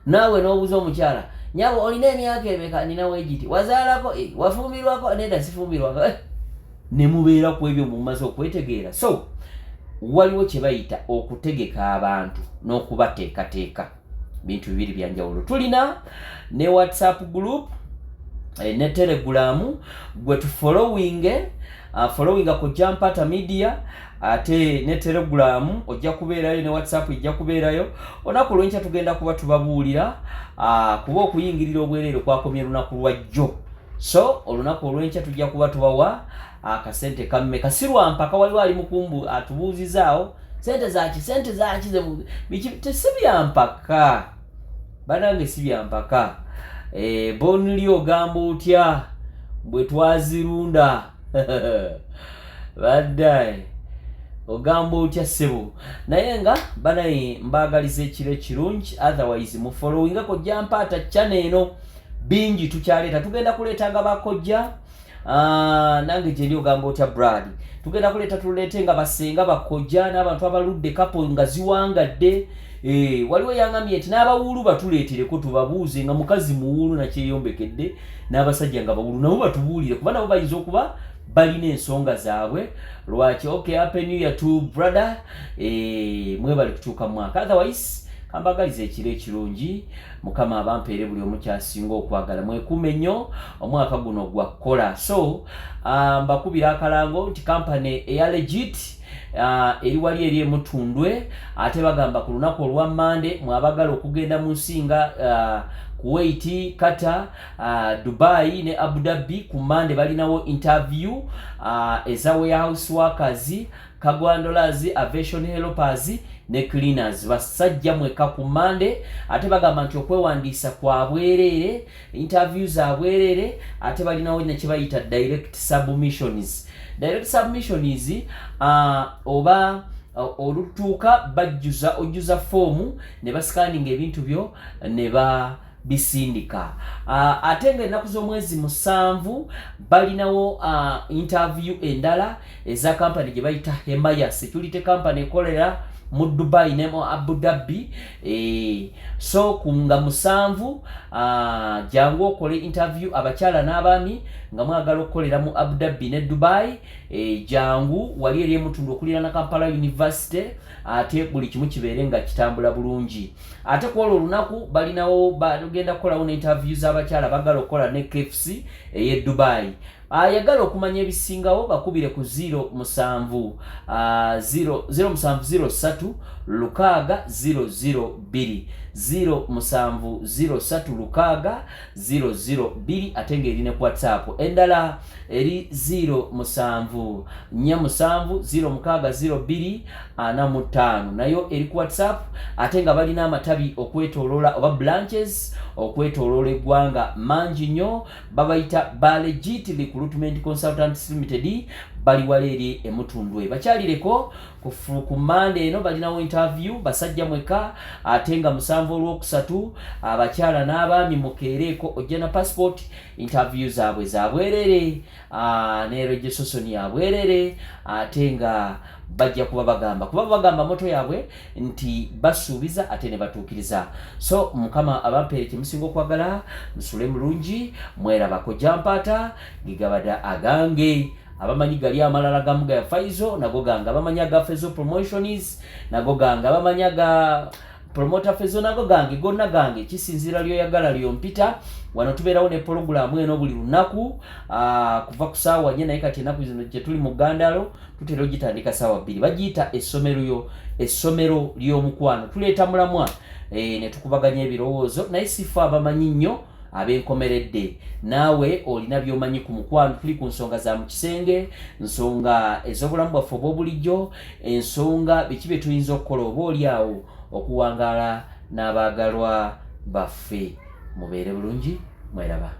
Speaker 2: Naawe n'obuuza omukyala, nyabo olina emyaka emeka? Nina weegiti. Wazaalako? Wafumbirwako? Nedda, sifumbirwako. Ne mubeera ku ebyo mumaze okwetegeera. So waliwo kye bayita okutegeka abantu n'okubateekateeka, bintu bibiri byanjawulo. Tulina ne WhatsApp group, ne Telegram gwe tufollowing, followinga ku Jampata Media, ate ne Telegram ojja kubeerayo, ne WhatsApp ejja kubeerayo. Olunaku lwenkya tugenda kuba tubabuulira, kuba okuyingirira obwereere kwakomye lunaku lwajjo. So olunaku olwenkya tujja kuba tubawa akasente kammeka. Si lwa mpaka. Waliwo ali mukumbu atubuuzizaawo sente zaki, sente zaki, biki? Tesi bya mpaka banange, si bya mpaka. Bonli ogamba otya bwe twazirunda baddaye? Ogamba otya ssebo? Naye nga banaye mbaagaliza ekiro ekirungi. Otherwise mufollowingako Jampaata channel eno, bingi tukyaleeta. Tugenda kuleeta nga bakojja. Nange gyendi. Ogamba otya Brad? Tugenda kuleeta, tuleete nga basenga, bakojja n'abantu abaludde couple nga ziwangadde. Waliwo yangambye nti n'abawuulu batuleetereko tubabuuze, nga mukazi muwuulu nakyeyombekedde, n'abasajja nga bawuulu nabo batubuulire, kuba nabo bayinza okuba balina ensonga zaabwe lwaki. Okay, happy new year to brother. Mwebale kutuuka mu mwaka. Otherwise kambagaliza ekiro ekirungi. Mukama abampeere buli omu kyasinga okwagala. Mwekuume nnyo, omwaka guno gwa kukola. So mbakubira akalango nti kampany eya legit eri wali eri emutundwe, ate bagamba ku lunaku olwa Mande mwabagala okugenda mu nsi nga Kuwait, Qatar, Dubai ne Abu Dhabi, ku Mande balinawo interview eza warehouse workers, cargo handlers, aviation helpers. ne cleaners basajja mweka ku Mande. Ate bagamba nti okwewandiisa kwa bwereere, interview za bwereere, ate balinawo ne kyebayita direct submissions. Direct submissions oba olutuuka bajjuza, ojjuza foomu ne basikaninga ebintu byo ne ba bisindika. Ate nga ennaku z'omwezi 7 balinawo interview endala eza kampani gye bayita Hemaya Security Company, ekolera mu Dubai ne mu Abu Dhabi. So nga 7 jangu okole interview, abakyala n'abaami nga mwagala okukolera mu Abu Dhabi ne Dubai, jangu wali eri emutundu okuliraana Kampala University, ate buli kimu kibeere nga kitambula bulungi. Ate kwolwo olunaku balinawo, bagenda kukolawo ne interview z'abakyala bagala okukola ne KFC ey'e Dubai. Ayagala okumanya ebisingawo bakubire ku 07 0 0703 6 002, 0703 6 002, ate ng'eri ne ku WhatsApp. Endala eri 07 47 06 02 45, nayo eri ku WhatsApp. Ate nga balina amatabi okwetoloola oba branches okwetoloola eggwanga mangi nnyo. Babayita ba Legit Recruitment Consultants Limited, bali wala eri emutundwe. Bakyalireko ku Mande eno, balinawo interview basajja mweka, ate nga 7 olwokusatu, abakyala n'abaami mukeereeko, ojja na passport. Interview zaabwe zabwerere ne registration yabwerere, ate nga bajja kuba bagamba, kuba bagamba motto yaabwe nti basuubiza ate ne batuukiriza. So Mukama abampeere kyemusinga okwagala, musule mulungi, mwerabako jampaata gigabada agange. Abamanyi gali amalala gamu ga Faizo nago gange, abamanyi aga Fezo Promotions nago gange, abamanyi aga Promoter Fezo nago gange, gonna gange. Kisinziira lyoyagala lyompita. Wano tubeerawo ne pologulaamu eno buli lunaku kuva ku saawa 4, naye kati ennaku zino gye tuli mu gandalo tutera ogitandika saawa 2. Bagiyita essomero yo, essomero ly'omukwano. Tuleeta mulamwa ne tukubaganya ebirowoozo, naye sife abamanyi nnyo ab'enkomeredde. Naawe olina by'omanyi ku mukwano. Tuli ku nsonga za mu kisenge, nsonga ez'obulamu bwaffe obw'obulijjo, ensonga biki bye tuyinza okukola oba oli awo okuwangaala n'abaagalwa baffe. Mubeere bulungi, mweraba.